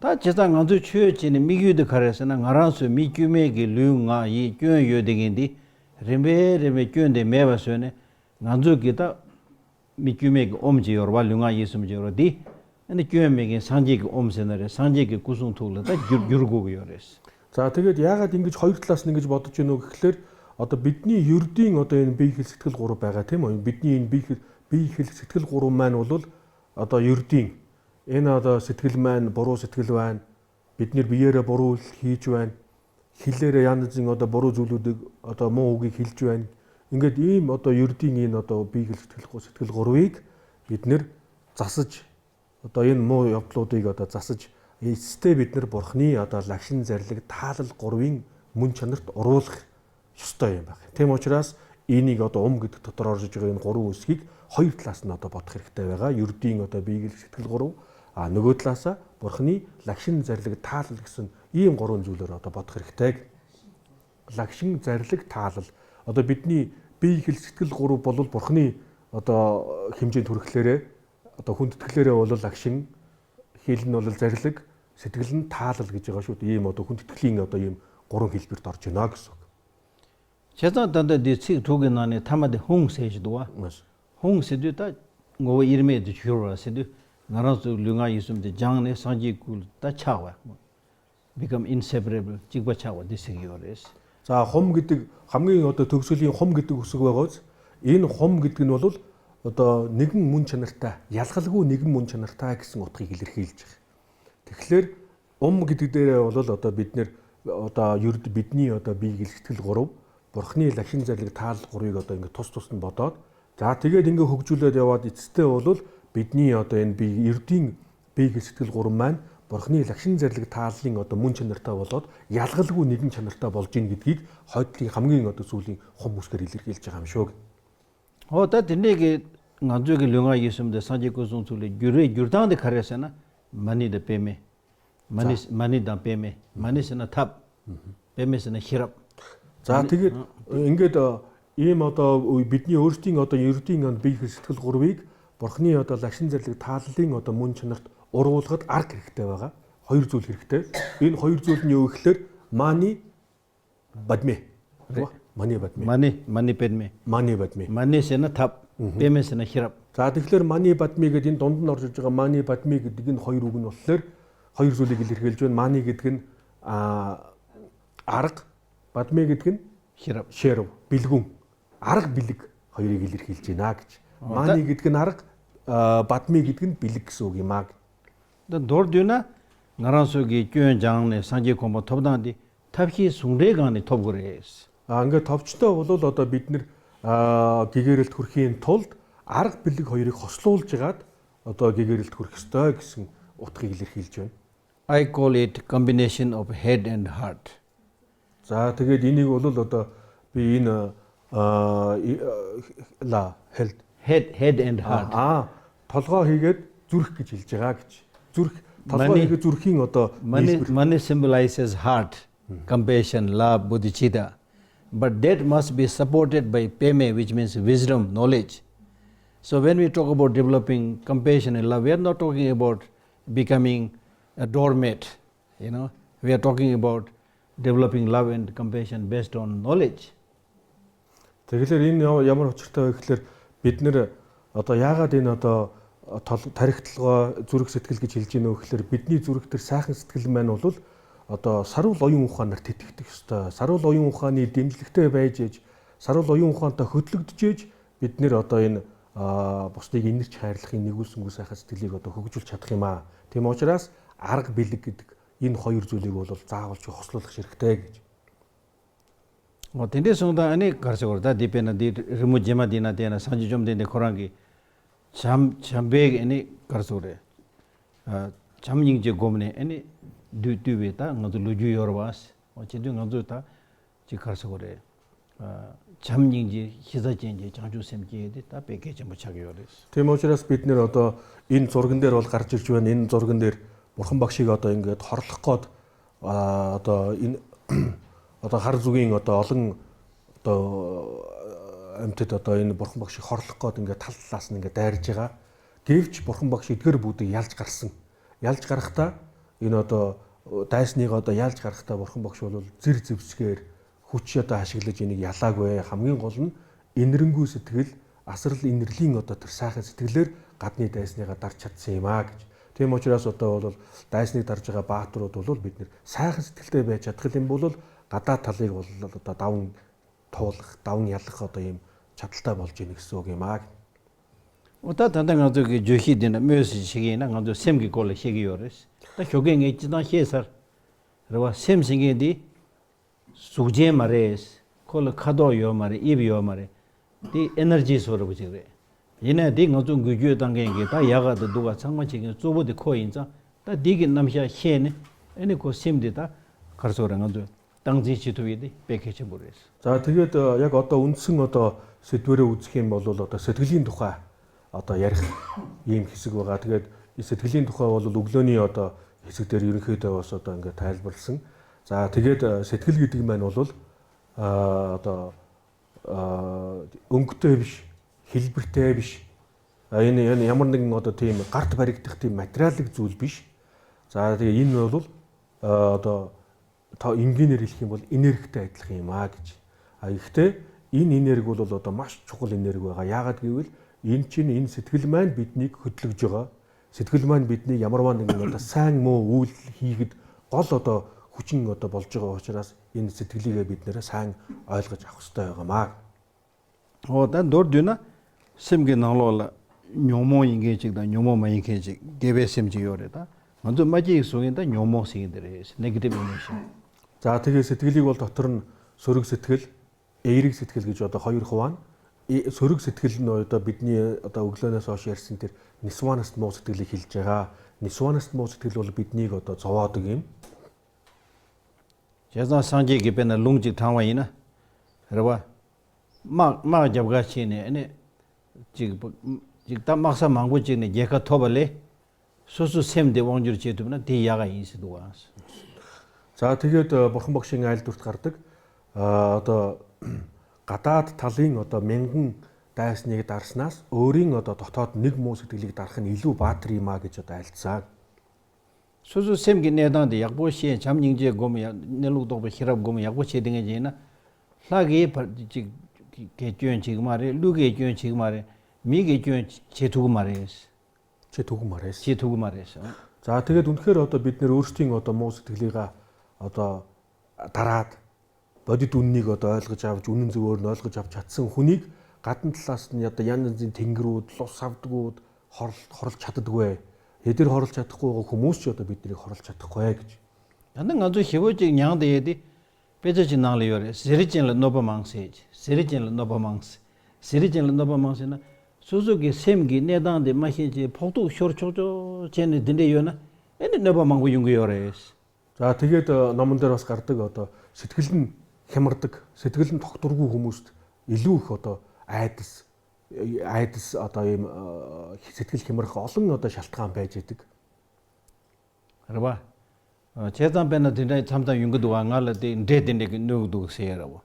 Та чисан ганцу чү чинь мигюд карасна ngaransu микюмеги лү га и кюн ёдэгэнди rinpe rinpe kyun de mewa suyo ne nganzu ki ta mi kyume ki om chi yorwa lunga yisum chi yorwa di ane kyun me ki sangji ki om se na re sangji ki kusung tuk la ta gyurgu ki yores. За тэгээд яагаад ингэж хоёр талаас нь ингэж бодож гинөө гэхлээр одоо бидний ердийн одоо энэ бие хэл сэтгэл гурав байгаа тийм үү? Бидний энэ бие хэл сэтгэл гурав маань бол одоо ердийн энэ одоо сэтгэл маань буруу сэтгэл байна. Бид нэр биеэрээ буруу хийж байна. Хэлээрээ янз янзын одоо буруу зүйлүүдийг одоо муу үгийг хэлж байна. Ингээд ийм одоо ердийн энэ одоо бие хэл сэтгэл гурвыг бид нэр засаж одоо энэ муу явдлуудыг одоо засаж эцэстээ бид нар бурхны одоо лагшин зарлиг таалал гурвын мөн чанарт оруулах ёстой юм байна. Тийм учраас энийг одоо ум гэдэг дотор орж иж байгаа энэ гурван үсгийг хоёр талаас нь одоо бодох хэрэгтэй байгаа. Ердийн одоо биеийн сэтгэл гурав, а нөгөө талаасаа бурхны лагшин зарлиг таалал гэсэн ийм гурван зүйлээр одоо бодох хэрэгтэй. Лагшин зарлиг таалал одоо бидний бие хэл сэтгэл гурав бол бурхны одоо хэмжээнд хүрэхлээрээ одоо хүндэтгэлээрээ бол лагшин, хэл нь бол зарлиг, сэтгэл нь таалал гэж байгаа шүү дээ. Ийм одоо хүндэтгэлийн одоо ийм гурван хэлбэрт орж байна гэсэн үг. Чэзэн дандаа ди цэг түүгийн нааны тамад хүн сэж дуа. Хүн сэдүү та ngоо ирмэ дэ чүрва сэдүү наран зү люнга юсум дэ жанgne санжи кул та чаава. Become inseparable чигба чаава дисэг ёрес. За хум гэдэг хамгийн одоо төгсгөлийн хум гэдэг үсэг байгаац энэ хум гэдэг нь бол одоо нэгэн мөн чанартай, ялгалгүй нэгэн мөн чанартай гэсэн утгыг илэрхийлж байгаа. Тэгэхээр ум гэдэг дээрээ бол одоо бид нэр одоо ерд бидний одоо бие гэлтгэл гурав бурхны лагшин зарлиг таал гурвыг одоо ингээд тус тус нь бодоод за тэгээд ингээд хөгжүүлээд яваад эцэстээ бол бидний одоо энэ бие ердийн бие гэлтгэл гурав маань бурхны лагшин зарлиг тааллын одоо мөн чанартай болоод ялгалгүй нэгэн чанартай болж ийн гэдгийг хойдлын хамгийн одоо сүүлийн хум үсгээр илэрхийлж байгаа юм шүү. Хоо та тэрнийг ганцуугийн люнга юсумдэ санжикуsun зүйлээ гүрэ гүрдаанд харясана мани дэ пэме мани мани да пэме мани сэна тап пэме сэна хирап. За тэгээд ингээд ийм одоо бидний өөрсдийн одоо ердийн бие сэтгэл гурвыг бурхны одоо лагшин зарлиг тааллын одоо мөн чанарт уруулахад арга хэрэгтэй байгаа. Хоёр зүйл хэрэгтэй. Энэ хоёр зүйл нь юу гэхээр мани бадме. Мани бадме. Мани мани пэдме. Мани бадме. Мани сэна тап пэме сэна хирап. За тэгэхээр мани бадми гэдэг энэ дунд нь орж иж байгаа мани бадми гэдэг энэ хоёр үг нь болохоор хоёр зүйлийг илэрхийлж байна. Мани гэдэг нь арга, бадми гэдэг нь хирап, шерв, бэлгүн. Арга бэлэг хоёрыг илэрхийлж байна гэж. Мани гэдэг нь арга, бадми гэдэг нь бэлэг гэсэн үг юм аа. Дордюна нарансуги gyön 장ne sanji kombo tobdandi тавхи сүнрэганы товгорэс. А ингээд товчтой бол одоо бид нэр гэгэрэлт хүрэхийн тулд арга бэлэг хоёрыг хослуулж хагаад одоо гэгэрэлт хүрэх ёстой гэсэн утгыг илэрхийлж байна. I call it combination of head and heart. За тэгээд энийг бол одоо би энэ ла head head and heart. Аа толгой хийгээд зүрх гэж хэлж байгаа гэж. Зүрх толгой хийгээд зүрхийн одоо money symbolizes heart, compassion, love, bodhicitta. But that must be supported by peme, which means wisdom, knowledge. So when we talk about developing compassion and love, we are not talking about becoming a doormat, you know. We are talking about developing love and compassion based on knowledge. Тэгэхээр энэ ямар учиртай вэ гэхээр бид нэр одоо яагаад энэ одоо тарих толгой зүрх сэтгэл гэж хэлж гинөө гэхээр бидний зүрх төр сайхан сэтгэл маань бол одоо саруул оюун ухаанаар тэтгэдэг ёстой. Саруул оюун ухааны дэмжлэгтэй байж ээж, саруул оюун ухаантай хөдлөгдөж ээж бид нэр одоо энэ бусдыг инэрч хайрлахын нэгүүлсэнгүй сайхан сэтгэлийг одоо хөгжүүлж чадах юм аа. Тийм учраас арга бэлэг гэдэг энэ хоёр зүйлийг бол заавал ч хослуулах хэрэгтэй гэж. Тэндээс унда ани гарсагор да дипена ди рэму жема дина дена санжи жом дэндэ хоранги чам чамбэг ани гарсагоре. Чам нингже гомне ани дүү та ngadu luju yorwas ochidu ngadu ta chi karsagore чам нингже хиза жэнже 장주 сэмжээ та бэгэ жам чаг ёрес. Тийм учраас бид нэр одоо энэ зурган дээр бол гарч ирж байна. Энэ зурган дээр бурхан багшийг одоо ингээд хорлох гээд одоо энэ одоо хар зүгийн одоо олон одоо амьтад одоо энэ бурхан багшийг хорлох гээд ингээд тал талаас нь ингээд дайрж байгаа. Гэвч бурхан багш эдгэр бүгдийг ялж гарсан. Ялж гарахдаа энэ одоо дайсныг одоо ялж гарахдаа бурхан багш бол зэр зэвсгээр Хүч одоо ашиглаж энийг ялаагүй. Хамгийн гол нь энэрэнгүй сэтгэл, асрал инэрлийн одоо тэр сайхан сэтгэлээр гадны дайсныгаа дарж чадсан юм аа гэж. Тийм учраас одоо бол дайсныг дарж байгаа баатрууд бол бид нэр сайхан сэтгэлтэй байж чадах юм бол гадаад талыг бол одоо даван туулах, даван ялах одоо ийм чадалтай болж ийнэ гэсэн үг юм аа. 다 단단 가지고 조시 되는 묘시 시기나 가지고 셈기 골 시기 요레스. 다 효경에 지난 해서 그리고 셈생게디 수제 말에스 콜 카도 요 말에 입 요 말에 디 에너지 소르 부지래. 얘네 디 가지고 구규 단계게 다 야가도 누가 창만 치긴 쪼보디 코인자 다 디기 남샤 셰네 애니 고 셈디다 가르쳐라 가지고 땅지 지투이디 백해치 모르스. За тэгээд яг одоо үндсэн одоо сэдвэрээ үзэх юм бол одоо сэтгэлийн тухай одоо ярих ийм хэсэг байгаа. Тэгээд сэтгэлийн тухай бол өглөөний одоо хэсэг дээр ерөнхийдөө бас одоо ингээд тайлбарлсан. За тэгээд сэтгэл гэдэг маань бол одоо өнгөтэй биш, хэлбэртэй биш. Энэ ямар нэгэн одоо тийм гарт баригдах тийм материалын зүйл биш. За тэгээ энэ бол одоо энгийнээр хэлэх юм бол энергитэй адилхан юм аа гэж. А гэхдээ энэ энерги бол одоо маш чухал энерги байгаа. Яагаад гэвэл энэ чинь энэ сэтгэл маань биднийг хөдөлгөж байгаа. Сэтгэл маань биднийг ямарваа нэгэн одоо сайн муу үйлдэл хийхэд гол одоо хүчин одоо болж байгаа учраас энэ сэтгэлийгээ бид нэрээ сайн ойлгож авах хэрэгтэй байгаамаа. 다 도르드나 심게 나로라 뇨모 인게직다 뇨모 마인게직 개베 심지 요래다. 먼저 마지 속인다 뇨모 생기더래. Negative emotion. За тэгээ сэтгэлийг бол дотор нь сөрөг сэтгэл, эерэг сэтгэл гэж одоо хоёр хуваана. Сөрөг сэтгэл нь одоо бидний одоо өглөөнөөс хойш ярьсан тэр нисванаст муу сэтгэлийг хэлж байгаа. Нисванаст муу сэтгэл бол биднийг одоо зовоодог юм. 제가 상지 기변에 룽지 당와이나. 그러봐. 막 잡가 치네. 아니 지금 직 막사 망고 지네 예가 토벌레 소수 셈데 왕주를 제두면 대야가 인시도 왔어. За тэгээд бурхан багшийн айлдварт гардаг одоо гадаад талын одоо мянган дайсныг дарснаас өөрийн одоо дотоод нэг муу сэтгэлийг дарах нь илүү баатар юм а гэж одоо айлдсан. 소수 셈기 내단데 약보시에 잠닝제 고면 내룩도 히랍 고면 약보시 등에 라기 지 개견 지금 말에 루게 견 지금 말에 미게 견 제두고 말에 제두고 말에 제두고 말에서. За тэгээд үнэхээр одоо бид нэр өөрсдийн одоо муу сэтгэлийг одоо дараад бодит үннийг одоо ойлгож авч үнэн зөвөөр нь ойлгож авч чадсан хүнийг гадна талаас нь одоо янз янзын тэнгэрүүд, лус авдгууд хорлж чаддаггүй. Эдгээр хорлж чадахгүй байгаа хүмүүс ч одоо биднийг хорлж чадахгүй гэж. Янда ганц хивэж нянд яди бэжэж наал ёре сэржин л нобо мангсэж сэржин л нобо мангс сэржин л нобо мангсна сузуги семги нэданде махинжи 폭도 쇼르초조 쟤네 딘데 요나 эне нобо мангу юнг ёрес. За тэгээд номон дээр бас гардаг одоо сэтгэл нь хямардаг, сэтгэл нь тогтворгүй хүмүүст илүү их одоо айдас одоо ийм сэтгэл хямрах олон одоо шалтгаан байж идэг. Харва. Чэзан бэна дэндэ 참다 юнгд 와 ngala 데 데 데 нүгдэг сэрэв.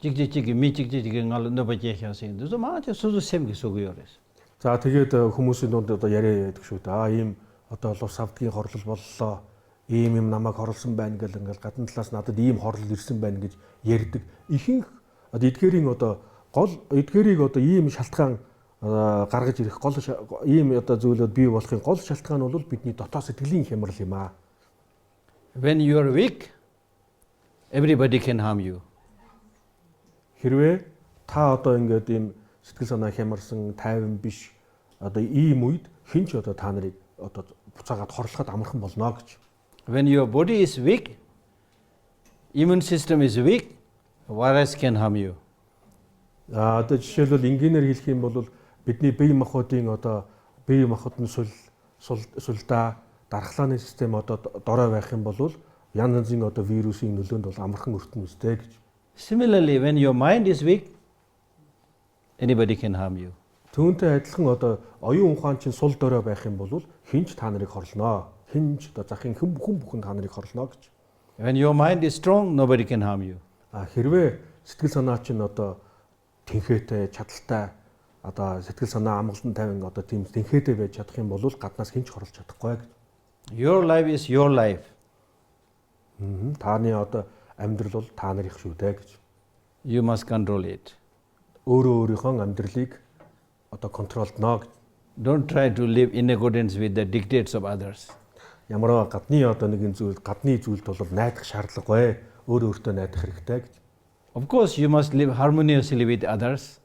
Жиг ми жиг ngala нөбэж яхасан. Дэзо маа ч сузу семги сугёрес. За тэгээд хүмүүсийн дунд одоо яриа ярьдаг шүү дээ. Аа ийм одоо лус авдгийн хорлол боллоо. Ийм юм намайг хорлсон байна гэл ингээл гадна талаас надад ийм хорлол ирсэн байна гэж ярьдаг. Ихэнх одоо эдгээрийн одоо гол эдгээрийг одоо ийм шалтгаан гаргаж ирэх гол ийм одоо зүйлүүд бий болохын гол шалтгаан бол бидний дотоод сэтгэлийн хямрал юм аа. When you are weak, everybody can harm you. Хэрвээ та одоо ингээд ийм сэтгэл санаа хямарсан, тайван биш одоо ийм үед хэн ч одоо та нарыг одоо буцаагаад хорлоход амархан болно гэж. When your body is weak, immune system is weak, virus can harm you. Одоо жишээлбэл энгийнээр хэлэх юм бол бидний бие махбодын одоо бие махбод нь сулдаа дархлааны систем одоо дорой байх юм бол янз янзын одоо вирусын нөлөөнд бол амархан өртөн үстэй гэж. Similarly, when your mind is weak, anybody can harm you. Түүнтэй адилхан одоо оюун ухаан чинь сул дорой байх юм бол хэн ч та нарыг хорлоно. Хэн ч одоо захын хүн бүхэн та нарыг хорлоно гэж. When your mind is strong, nobody can harm you. Хэрвээ сэтгэл санаа чинь одоо тэнхээтэй, чадaltaй одоо сэтгэл санаа амгалан тайван одоо тийм тэнхээтэй байж чадах юм бол гаднаас хэн ч хорлож чадахгүй гэж. Your life is your life. Таны одоо амьдрал бол та нарынх шүү дээ гэж. You must control it. Өөрөө өөрийнхөө амьдралыг одоо control дно гэж. Don't try to live in accordance with the dictates of others. Ямар гадны одоо нэгэн зүйл гадны зүйлд бол найдах шаардлагагүй. Өөрөө өөртөө найдах хэрэгтэй гэж. Of course, you must live harmoniously with others.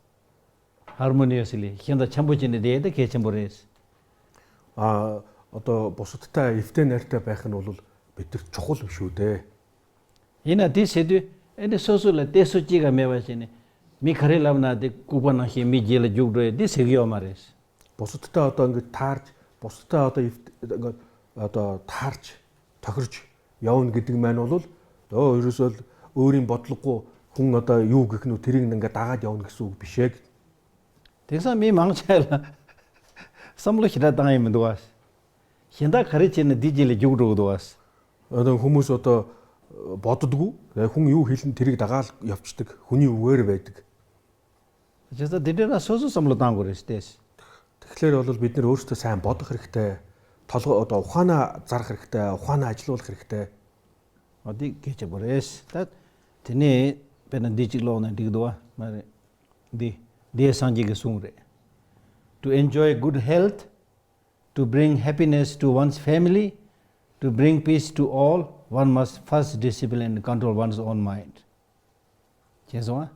Harmoniously. Хянда чамбужины дээд кэчэмбүрэс. А одоо бусадтай эвтэй найртай байх нь бол бидэрт чухал биш үү дээ. Энэ дисэдү энэ сосула дэсүжига мэвашины ми карелавна дэ кубана хи ми жила жугдо дисэгё марес. Бусадтай одоо ингэж таарч, бусадтай одоо ингээд одоо таарч, тохирч явна гэдэг маань бол өө ерөөсөө л өөрийн бодлогогүй хүн одоо юу гэх нь тэрийг ингээд дагаад явна гэсэн үг биш ээ. Тэгсэн ми мангчаала самло хида юм дуас. Хинда каричина дижил жугдо дуас. Одоо хүмүүс одоо боддгоо хүн юу хэлнэ тэрийг дагаал явцдаг. Хүний үгээр байдаг. Жаса дэдэрэ сосо самло дангурээс тэс. Тэгэхээр бол бид нэр өөрсдөө сайн бодох хэрэгтэй. Толгой одоо ухаанаа зарах хэрэгтэй, ухаанаа ажилуулах хэрэгтэй. Оди гэж бүрээс. Та тэний пена дижиглоона дигдуа маре ди ди санжигэ сүнрэ. To enjoy good health, to bring happiness to one's family, to bring peace to all, one must first discipline and control one's own mind. Чэсва?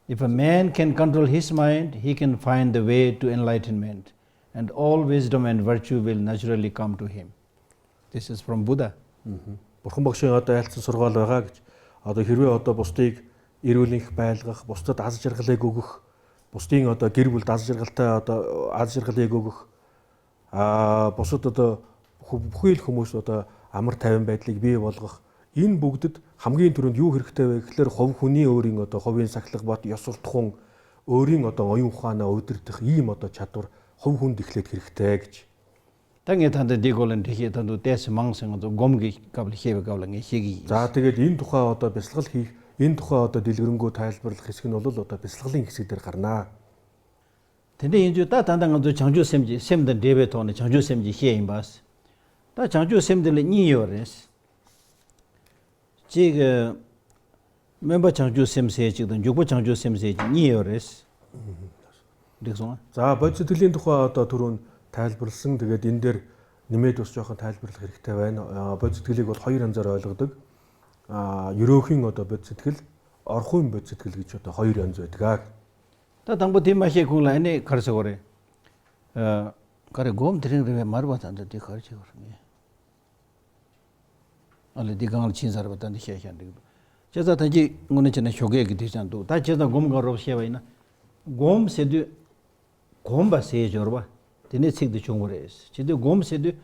If a man can control his mind, he can find the way to enlightenment, and all wisdom and virtue will naturally come to him. This is from Buddha. Бурхан багшийн одоо айлцсан сургаал байгаа гэж. Одоо хэрвээ одоо бусдыг эрүүлэнх байлгах, бусдад аз жаргалыг өгөх, бусдын одоо гэр бүлд аз жаргалтай одоо аз жаргалыг өгөх, аа бусад одоо бүхий л хүмүүс одоо амар тайван байдлыг бий болгох энэ бүгдэд хамгийн түрүүнд юу хэрэгтэй вэ гэхлээр хувь хүний өөрийн одоо хувийн сахилга бат, ёс суртахуун, өөрийн одоо оюун ухаанаа удирдах ийм одоо чадвар хувь хүнд эхлээд хэрэгтэй гэж. Танги танд диголэн тэхи танд дэс мангсан гомги гавл хэвэ гавлан хэги. За тэгээд энэ тухай одоо бясалгал хийх, энэ тухай одоо дэлгэрэнгүй тайлбарлах хэсэг нь бол одоо бясалгалын хэсэг дээр гарнаа. Тэндээ энэ та тандан ганц 장주 сэмжи сэмдэн дэвэ тооны 장주 сэмжи хэ юм бас. Та 장주 сэмдэл ни ёрэс. Чиг мемба 장주 сэмсэ чигдэн жүгбэ 장주 сэмсэ ни ёрэс. Тэгсэн. За бодит сэтгэлийн тухай одоо түрүүн тайлбарлсан. Тэгээд энэ дээр нэмээд бас жоохон тайлбарлах хэрэгтэй байна. Бодит сэтгэлийг бол хоёр янзаар ойлгодог. Аа ерөөхийн одоо бодит сэтгэл, орхуйн бодит сэтгэл гэж одоо хоёр янз байдаг. Та тамбу тийм ахи күн лайны карсагоре. Каре гом тэрэн рэ марба танд ди харж байгаа. Аль ди гал чин сар батан ди хяхян дэг. Чаза танжи ngone chena shoge gi di chan du. Ta чаза гом га роб шева ина. Гом седү гомба се жорба. Тэний цэг ди чунгурээс. Чиде гом седү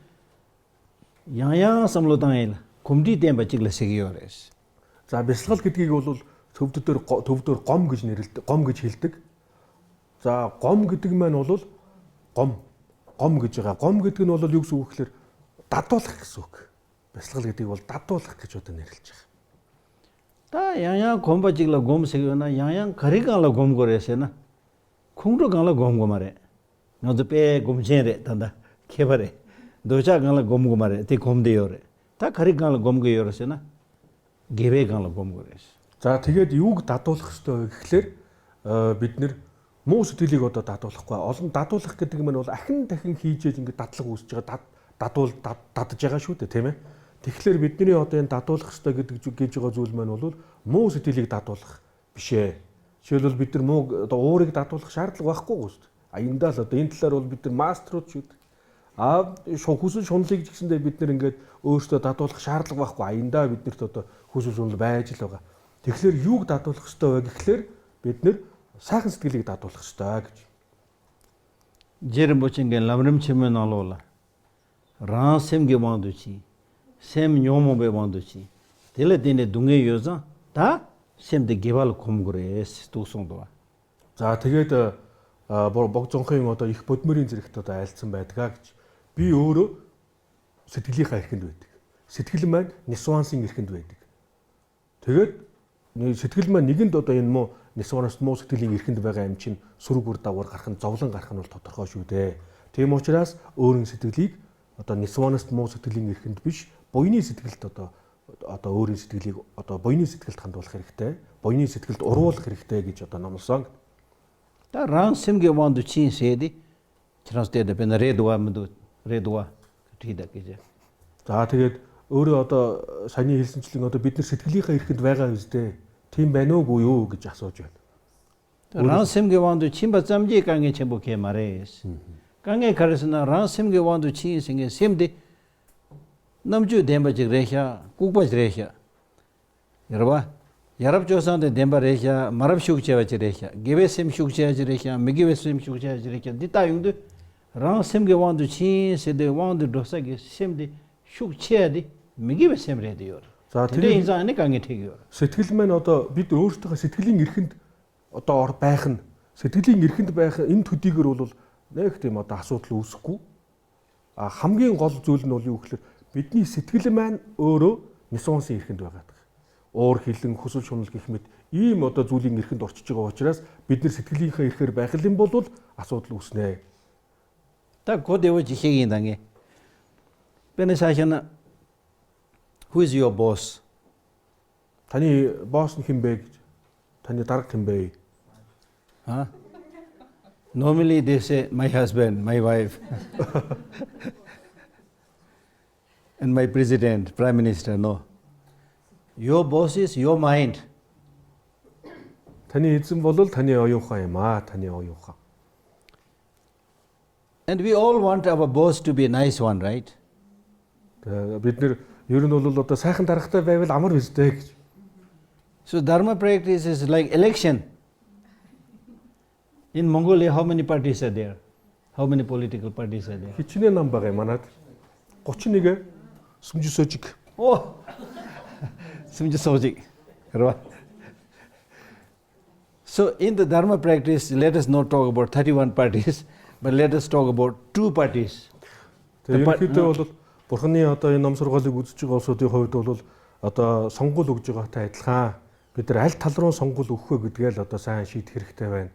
ян ян самло дан ил. Гомди дэм ба чиглэ сегиорээс. За бясалгал гэдгийг бол төвдөр гом гэж нэрлэдэг, гом гэж хэлдэг. За гом гэдэг маань бол гом. Гом гэж байгаа. Гом гэдэг нь бол юу гэсэн үг гэхээр дадуулах гэсэн үг. Бясалгал гэдгийг бол дадуулах гэж одоо нэрлэж байгаа. Та ян ян гомба чигла гом сегиона ян ян каригала гом горээсэна. Кунгро гала гом гомаре. Нод пэ гомчэнрэ танда кебаре. Дожа гала гом гомаре тэ гомдэ ёре. Та каригала гом гёрсэна. Гэвэ гала гом горээс. За тэгээд юуг дадуулах ёстой вэ гэхлээр бид нэр муу сэтгэлийг одоо дадуулахгүй. Олон дадуулах гэдэг нь бол ахин дахин хийж ээж ингээд дадлага үүсэж байгаа, дадуул дадаж байгаа шүү дээ, тийм ээ. Тэгэхээр бидний одоо энэ дадуулах ёстой гэдэг гэж байгаа зүйл маань бол муу сэтгэлийг дадуулах биш ээ. Жишээлбэл бид нар муу одоо уурыг дадуулах шаардлага байхгүй гоо шүү дээ. А эндээ л одоо энэ талаар бол бид нар мастерууд шүү дээ. А хүсэл шунлыг ч гэсэндээ бид нар ингээд өөрсдөө дадуулах шаардлага байхгүй. А эндээ биднэрт одоо хүсэл шунал байж л байгаа. Тэгэхээр юуг дадуулах ёстой вэ гэхлээр бид нар сайхан сэтгэлийг дадуулах ёстой гэж. Жэрэм бочинген ламрым чимэн алуула. Ран сэмгэ бандучи. Сэм нёмобэ бандучи. Дэлэ дэнэ дүнгэ ёзан та сэмдэ гевал комгүрэс дүүсэн доо. За тэгээд бог зонхын одоо их бодмөрийн зэрэгт одоо айлцсан байдгаа гэж. Би өөрөө сэтгэлийнхаа эрхэнд байдаг. Сэтгэл маань нисвансын эрхэнд байдаг. Тэгээд сэтгэл маань нэгэнд одоо энэ муу нисванаас муу сэтгэлийн эрхэнд байгаа юм чинь сөрөг үр дагавар гарах нь зовлон гарах нь бол тодорхой шүү дээ. Тийм учраас өөрийн сэтгэлийг одоо нисванаас муу сэтгэлийн эрхэнд биш, буйны сэтгэлд одоо одоо өөрийн сэтгэлийг одоо буяны сэтгэлд хандуулах хэрэгтэй. Буяны сэтгэлд урвуулах хэрэгтэй гэж одоо номлосон. Ta rang simge wandu chin se di chirang ste da pena re duwa mdu re duwa thi da гэж. За тэгээд өөрөө одоо саяны хэлсэнчлэн одоо бид нар сэтгэлийнхээ эрхэнд байгаа үстэй. Тийм байна уугүй юу гэж асууж байна. Rang simge wandu chin ba zamji kange chenpo ke ma res. Kange karesna rang simge wandu chin singe simde namju demba chik resha, kukpa chik resha. Yarba, yarab chosang de demba resha, marab shuk chewa chik resha, gebe sim shuk chewa chik resha, migebe sim shuk chewa chik resha. Di ta yungdu rang simge wandu chin se de wandu dosa ge simde shuk chewa di migebe sim re di yor. За тэр инзан нэг анги тэг yor. Сэтгэл маань одоо бид өөрсдийнхөө сэтгэлийн эрхэнд одоо ор байх нь сэтгэлийн эрхэнд байх энэ төдийгөр бол нэг тийм одоо асуудал үүсэхгүй. А хамгийн гол зүйл нь бол юу гэхээр бидний сэтгэл маань өөрөө нисонсын эрхэнд байгаа. Уур хилэн, хүсэл шунал гэх мэт ийм одоо зүйлийн эрхэнд орчиж байгаа учраас бид нар сэтгэлийнхээ эрхээр байх юм бол асуудал үүснэ. Та год явж ихэгийн данги. Бэнэ сашана who is your boss? Таны босс нь хэн бэ гэж? Таны дарга хэн бэ? Huh? Normally they say my husband, my wife. And my president, prime minister, no. Your boss is your mind. Таны эзэн бол таны оюун ухаан юм аа, таны оюун ухаан. And we all want our boss to be a nice one, right? Бид нэр ер нь бол одоо сайхан даргатай байвал амар биз дээ гэж. So dharma practice is like election. In Mongolia, how many parties are there? How many political parties are there? Хичнээн нам байгаа юм манад. 31 сүмжи сожиг. Oh. Сүмжи сожиг. Right. So in the dharma practice, let us not talk about 31 parties, but let us talk about two parties. Тэгээ ерөнхийдөө бол Бурхны одоо энэ ном сургаалыг үзэж байгаа улсуудын хувьд бол одоо сонгуул өгж байгаатай адилхан бид нар аль тал руу сонгуул өгөх вэ гэдгээ л одоо сайн шийдэх хэрэгтэй байна.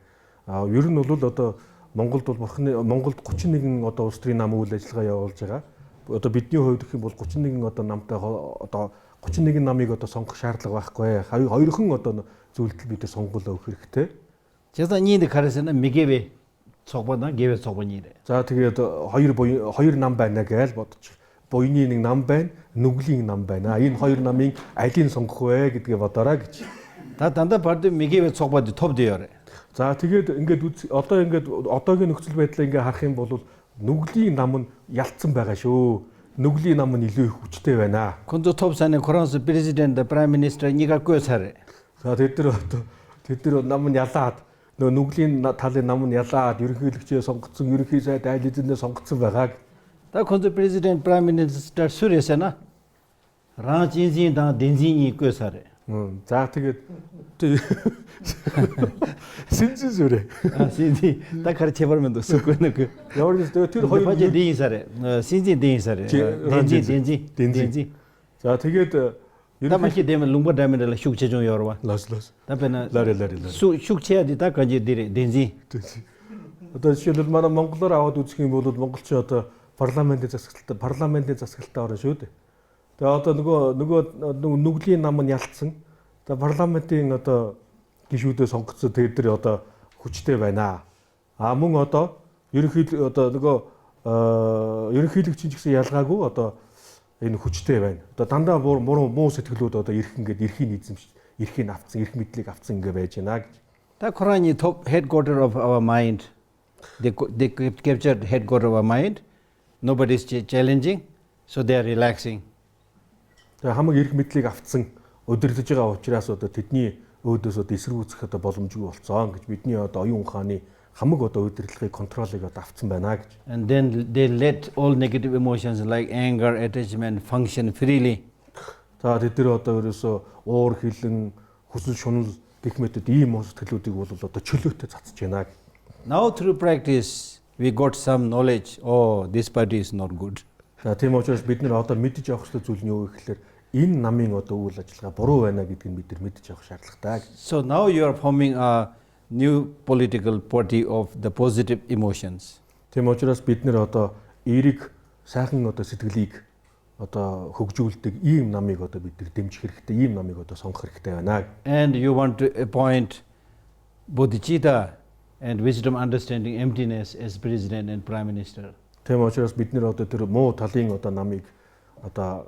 А ер нь бол одоо Монголд бол Бурхны Монголд 31 одоо улс төрийн нам үйл ажиллагаа явуулж байгаа. Одоо бидний хувьд гэх юм бол 31 одоо намтай одоо 31 намыг одоо сонгох шаардлага байхгүй. Хоёрхан одоо зүйлд бид нар сонгуул өгөх хэрэгтэй. 제가 니데 가르스는 미게베 цогбона гэвэ цогбони. За тэгээд хоёр нам байна гэж бодчих. Буяны нэг нам байна, нүглийн нам байна. Энэ хоёр намын алийг сонгох вэ гэдгээ бодоорой гэж. Та дандаа барды мигэвэ цогбод топ дээр. За тэгээд ингээд одоо ингээд одоогийн нөхцөл байдлаа ингээд харах юм бол нүглийн нам нь ялцсан байгаа шүү. Нүглийн нам нь илүү их хүчтэй байна. Кондо топ саны Коронс президент, prime minister нига гүйсарэ. За тэд нар одоо тэд нар нам нь ялаад нөгөө нүглийн талын нам нь ялаад ерөнхийлөгчөө сонгоцсон, ерөнхий сайд айл эзэнээ сонгоцсон байгааг. Та кондо президент, prime minister сүрэсэна. Ран жинзин дан дэнзини гүйсарэ. За тэгээд синзин сүрэ. А синзин та хар чебармэнд өсөхгүй нэг. Ямар ч тэгээд тэр хоёр бажи дэнсарэ. Синзин дэнсарэ. Дэнзин дэнзин. За тэгээд та махи дэм лумба дамэдэл шүгчэ жон ёрва. Лас лас. Та бэна лари лари лари. Шүгчэ ди та канжи дэр дэнзин. Одоо жишээлбэл манай монголоор аваад үзэх юм бол монголчин одоо парламентын засаглалтаа орно шүү дээ. Тэгээ одоо нөгөө нүглийн нам нь ялцсан. Тэгээ парламентын одоо гишүүдээ сонгоцсон тэр дээр одоо хүчтэй байна. А мөн одоо ерөнхий одоо нөгөө ерөнхийлөгчийн ч гэсэн ялгаагүй одоо энэ хүчтэй байна. Одоо дандаа муу сэтгэлүүд одоо эрх ингээд эрхийг эзэмш, эрхийг авцсан, эрх мэдлийг авцсан ингээ байж байна гэж. Та Кораны top headquarter of our mind. They captured headquarter of our mind. Nobody is challenging, so they are relaxing. Тэгээ хамаг эрх мэдлийг авцсан удирдах байгаа учраас одоо тэдний өөдөөс одоо эсэргүүцэх одоо боломжгүй болцсон гэж бидний одоо оюун ухааны хамаг одоо удирдлагыг контролыг одоо авцсан байна гэж. And then they let all negative emotions like anger, attachment function freely. За тэд нар одоо ерөөсөө уур хилэн, хүсэл шунал гэх мэтэд ийм муу сэтгэлүүдийг бол одоо чөлөөтэй цацж байна гэж. Now through practice we got some knowledge. Oh, this party is not good. За тийм учраас бид нар одоо мэдэж авах ёстой зүйл нь юу вэ гэхээр энэ намын одоо үйл ажиллагаа буруу байна гэдгийг бид нар мэдэж авах шаардлагатай. So now you are forming a new political party of the positive emotions. Тийм учраас бид нар одоо эерэг сайхан одоо сэтгэлийг одоо хөгжүүлдэг ийм намыг одоо бид нар дэмжих хэрэгтэй, ийм намыг одоо сонгох хэрэгтэй байна. And you want to appoint bodhicitta and wisdom understanding emptiness as president and prime minister. Тийм учраас бид нар одоо тэр муу талын одоо намыг одоо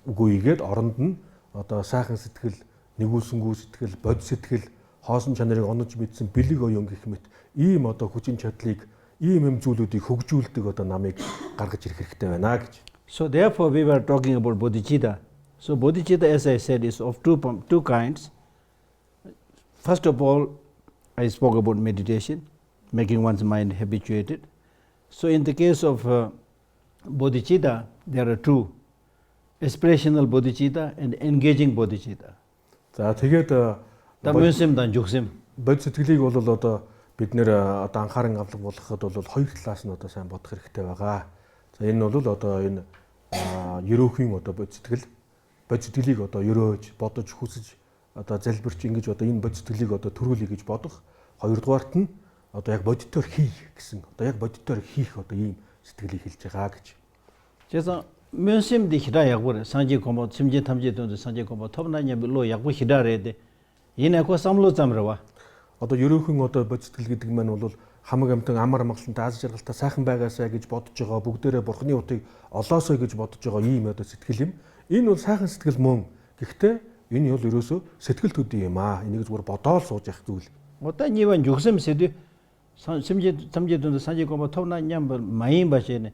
үгүйгээд оронд нь одоо сайхан сэтгэл, нигүүлсэнгүү сэтгэл, бод сэтгэл, хоосон чанарыг онож мэдсэн бэлэг оюун гэх мэт ийм одоо хүчин чадлыг, ийм юм зүйлүүдийг хөгжүүлдэг одоо намыг гаргаж ирэх хэрэгтэй байна гэж. So therefore we were talking about bodhicitta. So bodhicitta, as I said, is of two kinds. First of all, I spoke about meditation, making one's mind habituated. So in the case of bodhicitta, there are two: aspirational bodhicitta and engaging bodhicitta. За тэгээд мөн-сэм дан жүг-сэм. Бод сэтгэлийг бол одоо бид нэр одоо анхааран авлага болгоход бол хоёр талаас нь одоо сайн бодох хэрэгтэй байгаа. За энэ нь бол одоо энэ ерөөхийн одоо бод сэтгэл, бод сэтгэлийг одоо ерөөж, бодож, хүсэж, одоо залбирч ингэж одоо энэ бод сэтгэлийг одоо төрүүлье гэж бодох. Хоёрдугаарт нь одоо яг бодитоор хий гэсэн, одоо яг бодитоор хийх одоо ийм сэтгэлийг хэлж байгаа гэж. Тэсэн мөн-сэм дихра ягвар санжи комбо цэмжи тамжи дүнд санжи комбо товна няб ло ягву хидарэ. Энэ ако самло замрава. Одоо ерөөхөн одоо бод сэтгэл гэдэг маань бол хамаг амтан амар амгалантай аз жаргалтай сайхан байгаасай гэж бодож байгаа, бүгдээрээ бурхны утыг олоосой гэж бодож байгаа ийм одоо сэтгэл юм. Энэ бол сайхан сэтгэл мөн. Гэхдээ энэ бол ерөөсөө сэтгэл төдий юм аа. Энийг зүгээр бодоол сууж явах зүйл. Одоо нивэн жүгсэм сэдв сэмжи тамжи дүнд санжи комбо товна ням маян башэне.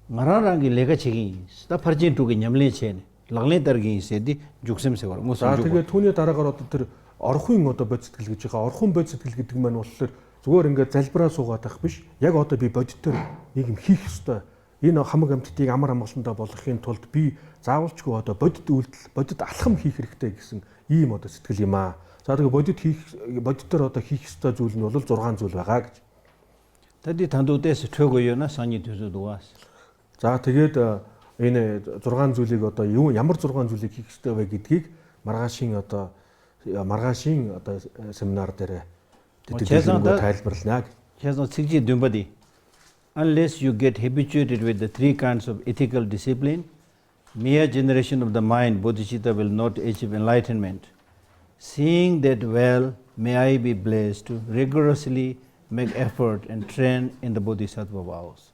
Мараранги лега чигийн. Ста паржин түгийн нямлын чэнэ. Лаглын даргийн сэдв жүгсэм сэвэр. За тэгээд түүний дараагаар одоо тэр орхын одоо бод сэтгэл гэж байгаа. Орхон бод сэтгэл гэдэг маань болохоор зүгээр ингээд залбираа суугаад байх биш. Яг одоо би бодитоор нэг юм хийх ёстой. Энэ хамаг амьтдыг амар амгалантай болгохын тулд би заавалчгүй одоо бодит үйлдэл, бодит алхам хийх хэрэгтэй гэсэн ийм одоо сэтгэл юм аа. За тэгээ бодит хийх, бодитоор одоо хийх ёстой зүйл нь бол 6 зүйл байгаа гэж. Тэди тандуудээс төгөө юна саний төсөд угаас. За тэгээд энэ 6 зүйлийг одоо юу ямар 6 зүйлийг хийх ёстой вэ гэдгийг маргаашийн одоо семинар дээр тайлбарлана. Unless you get habituated with the three kinds of ethical discipline, mere generation of the mind, bodhicitta, will not achieve enlightenment. Seeing that well, may I be blessed to rigorously make effort and train in the bodhisattva vows.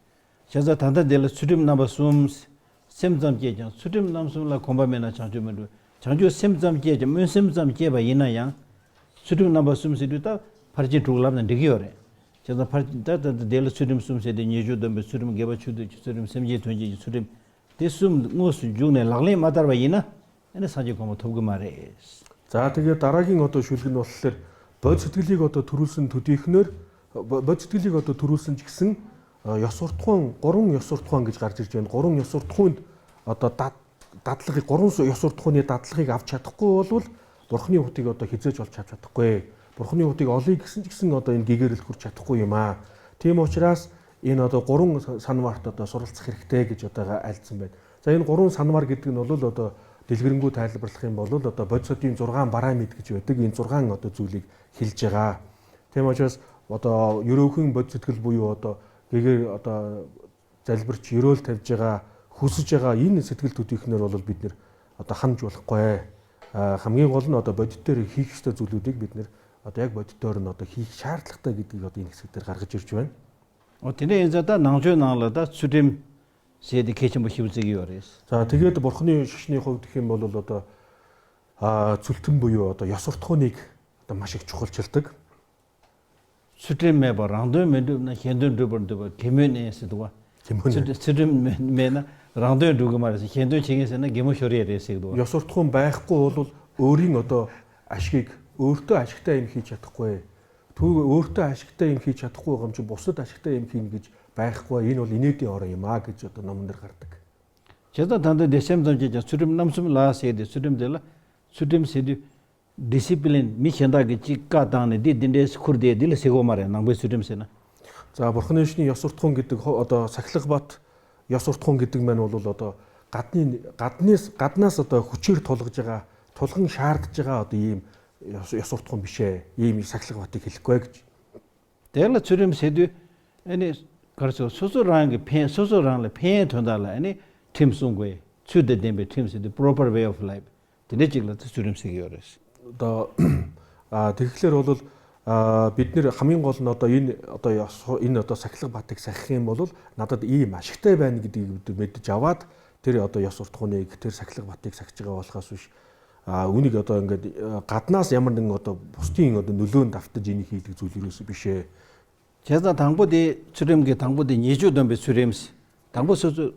Chaza tanda dela sudim namba sum semzam je jang sudim nam sum la komba mena changju mendu changju semzam je jang mun semzam je ba ina yang sudim namba sum se du ta parji druglam na digiore. Chaza parji ta dela sudim sum se de nyeju dombe sudim geba chudu sudim semje tonje sudim de sum ngos jungne lagle madar ba ina ene saji komba tobgu mare. За тэгээ дараагийн одоо шүлэг нь болохоор бод сэтгэлийг одоо төрүүлсэн төдийхнөр бод сэтгэлийг одоо төрүүлсэн ч гэсэн ёс суртахуун 3 ёс суртахуун гэж гарч ирж байна. 3 ёс суртахуунд одоо дадлагыг 3 ёс суртахууны дадлагыг авч чадахгүй болвол бурхны утыг одоо хизээж олж авч чадахгүй. Бурхны утыг олъё гэсэн ч гэсэн одоо энэ гэгэрэл хүрч чадахгүй юм аа. Тийм учраас энэ одоо 3 санварт одоо суралцах хэрэгтэй гэж одоо альцсан байна. За энэ 3 санвар гэдэг нь бол одоо дэлгэрэнгүй тайлбарлах юм бол одоо бодисодын 6 параметр гэж байдаг. Энэ 6 одоо зүйлийг хэлж байгаа. Тийм учраас одоо ерөөхөн бод сэтгэл буюу одоо гэгээр одоо залбирч ерөөл тавьж байгаа, хүсэж байгаа энэ сэтгэл төдийхнөр бол бид нэр одоо ханж болохгүй. Хамгийн гол нь одоо бодитоор хийх ёстой зүйлүүдийг бид нэр одоо яг бодитоор нь одоо хийх шаардлагатай гэдгийг одоо энэ хэсэг дээр гаргаж ирж байна. Тэний энэ за нангжуу нанглада цүдэм сэд кэчэн бохивзэг юурээс. За тэгээд бурхны шашны хувьд гэх юм бол одоо цүлтэн буюу одоо ёс суртахууныг одоо маш их чухалчилдаг. Цүдэм ба рандын мэндү хендүн дүбэр дүбэр кэмэнэс дуа. Цүдэм мэнэ рандын дүгмаарс хендүн чигээс нэ гэмэ шорьерээс дуа. Ёс суртахуун байхгүй бол өөрийн одоо ашгийг өөртөө ашигтай юм хийж чадахгүй. Түүг өөртөө ашигтай юм хийж чадахгүй байгаа юм чи бусад ашигтай юм хийнэ гэж байхгүй. Энэ бол инээдийн орон юм аа гэж одоо номон дээр гардаг. Чэзэ танд дэсэм зэмжиж цүдэм намсум лаа сэд цүдэм дэла цүдэм сэд дисциплин ми хэнда гэж ка дааны ди дэндээс хүрдээ дил сэгомар намбэ цүдэм сэнэ. За бурхны шний ёс суртахуун гэдэг одоо сахилга бат ёс суртахуун гэдэг маань бол одоо гаднаас одоо хүчээр тулгаж байгаа, тулган шаардж байгаа одоо ийм ёс суртахуун биш ээ. Ийм сахилга батыг хэлэхгүй гэж. Тэгэл цүрэм сэдв энэ 가르쳐 소소랑게 펜 소소랑을 펜 돈달라 아니 팀 송고에 추데 덴베 팀스 the proper way of life. Тэнэ чиглэл ཚུལ་ཁྲིམས་ཟེར་གྱི་ཡོད་རེད. Одоо тэгэхээр бол бид нэр хамгийн гол нь одоо энэ одоо энэ одоо сахилга батыг сахих юм бол надад ийм ашигтай байна гэдгийг бид мэдэж аваад тэр одоо ёс суртахууныг тэр сахилга батыг сахиж байгаа болохоос биш үүнийг одоо ингээд гаднаас ямар нэгэн одоо бусдын одоо нөлөөнд автаж энийг хийдэг зүйл юусэн биш ээ. 제가 당보디 츠림게 당보디 녀주던베 츠림스 당보 소소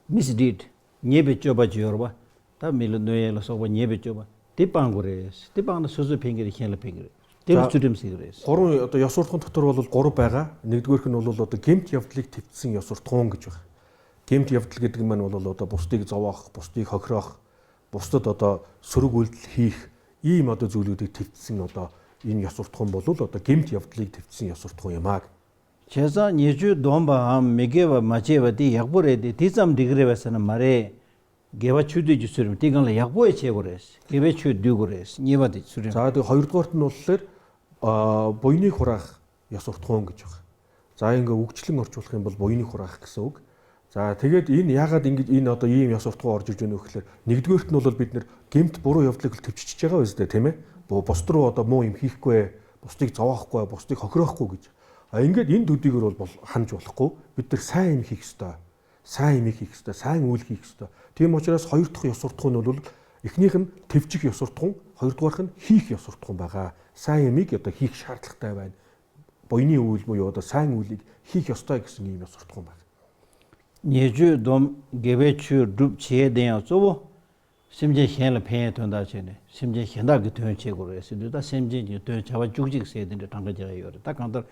misdeed 녀베 쪼바 지어봐 다 밀 노예로 소바 녀베 쪼바 띠빵고레스 띠빵 소소 핑게리 켐라 핑게리 тэр ཚུལ་ཁྲིམས་ཟེར་གྱི་རེད. Гурван одоо ёс суртахуун дотор бол гурав байгаа. Нэгдүгээрх нь бол одоо гэмт явдлыг тэвчихсэн ёс суртахуун гэж байна. Гэмт явдал гэдэг нь маань бол одоо бусдыг зовоох, бусдыг хохироох, бусдад одоо сөрөг үйлдэл хийх ийм одоо зүйлүүдийг тэвчихсэн одоо энэ ёс суртахуун бол одоо гэмт явдлыг тэвчихсэн ёс суртахуун юм аа. 제자 녀주 돈바 암 미게바 마제바 디 약보레디 디잠 디그레바스나 말에 게바 추디 주스름 디간라 약보에 체고레스 게베 추 두고레스 니바디 수름. За тэгээ хоёрдугаарт нь болохоор буйныг хураах ёс суртахуун гэж байна. За ингээ үгчлэн орчуулах юм бол буйныг хураах гэсэн үг. За тэгээд энэ яагаад ингэж энэ одоо ийм ёс суртахуун орж ирж байна вэ гэхээр нэгдүгээрт нь бол бид нэр гэмт буруу явдлыг тэвччихэж байгаа биз дээ, тийм ээ. Бусд руу одоо муу юм хийхгүй, бусдыг зовоохгүй, бусдыг хохироохгүй гэж. А ингээд энэ төдийгөр бол ханж болохгүй. Бид нар сайн юм хийх ёстой. Сайн юм хийх ёстой, сайн үйл хийх ёстой. Тийм учраас хоёр дахь ёс суртахуун нь бол эхнийх нь тэвчих ёс суртахуун, хоёрдугаарх нь хийх ёс суртахуун байгаа. Сайн юмыг одоо хийх шаардлагатай байна. Буйны үйл буюу одоо сайн үйлийг хийх ёстой гэсэн ийм ёс суртахуун байна. 녀주 돔 게베 추 룹 체에 대한 쪼보 심제 현을 펜에 돈다 체네 심제 현다 그 돈 체고레스 두다 심제 돈 잡아 죽직 세든데 당가 제가 요래 다 간다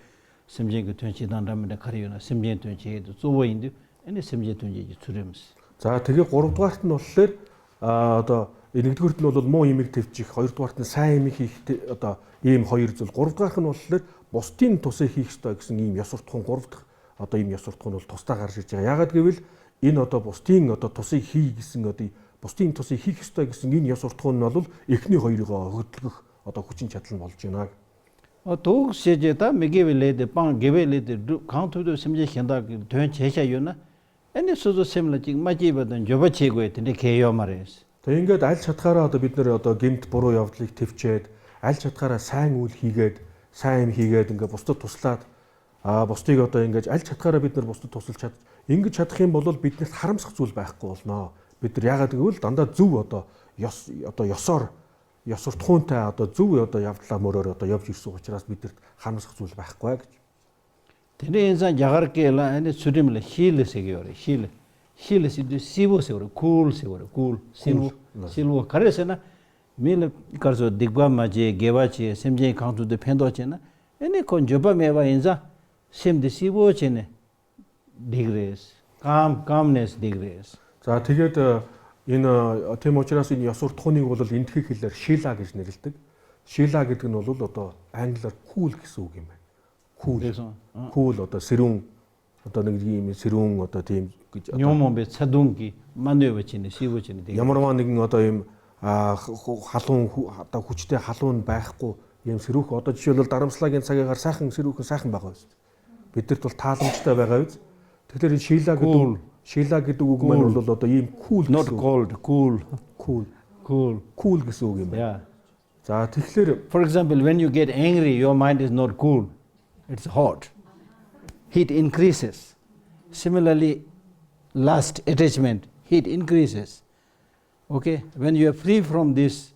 심제 그 돈 치단다면 가리요나 심제 돈 체도 쪼보인데 아니 심제 돈 제지 츠림스. За тэгээ гуравдугаарт нь болохоор одоо нэгдүгээрт нь бол муу юмыг тэвчих, хоёрдугаарт нь сайн юмыг хийх одоо ийм хоёр зүйл. Гуравдугаарх нь болохоор бусдын тусыг хийх ёстой гэсэн ийм ёс суртахуун гурав дахь одоо ийм ёс суртахуун бол тусдаа гарч ирж байгаа. Яагаад гэвэл энэ одоо бусдын одоо тусыг хий гэсэн одоо бусдын тусыг хийх ёстой гэсэн энэ ёс суртахуун нь бол эхний хоёрыг хөдөлгөх одоо хүчин чадал нь болж байна. 또 세제다 미게벨레데 빵 게벨레데 강투도 심제 현다 돈 제샤 요나 아니 소소 심라 직 마지바던 저바 체고에 근데 개요 말레스. Тэгээ ингээд аль чадхаараа одоо бид нэр одоо гэмт буруу явдлыг тэвчээд аль чадхаараа сайн үйл хийгээд сайн юм хийгээд ингээд бусдад туслаад бусдыг одоо ингээд аль чадхаараа бид нар бусдад тусалж чад ингэж чадах юм бол биднэрт харамсах зүйл байхгүй болно. Бид нар яагаад гэвэл дандаа зөв одоо ёс одоо ёсоор ёс суртахуунтай одоо зөв одоо явдлаа мөрөөр одоо явж ирсэн учраас биднэрт харамсах зүйл байхгүй гэж. Тэний инсан ягаркэла ани сүрэмлэ хийлэсэгээр хийл хийлэс ди сивосэгээр кул сэгээр кул силу силу карэсэна мил карзо дигба маже гевачи семже кантуде пендочена эне кон жоба мева инза семде сивочене дигрэс кам камнес дигрэс. За тэгээд энэ тийм учраас энэ ёс суртахууныг бол энэтхэг хэлээр шила гэж нэрлэдэг. Шила гэдэг нь бол одоо англиар cool гэсэн үг юм байна. Cool. Cool одоо сэрүүн одоо нэг ийм сэрүүн одоо тийм гэж нёмомбе цадунги манёвэчинэ сивочинэ тэг. Ямарваа нэгэн одоо ийм халуун одоо хүчтэй халуун байхгүй ийм сэрүүх одоо жишээлбэл дарамслагийн цагаагаар сайхан сэрүүхэн сайхан байгаа биз. Бидэрт бол тааламжтай байгаа биз. Тэгэхээр энэ шила гэдэг шила гэдэг үг маань бол одоо ийм cool not cold cool cool cool cool гэсэн үг юм байна. За тэгэхээр for example when you get angry your mind is not cool. It's hot. Heat increases. Similarly lust attachment heat increases. Okay, when you are free from this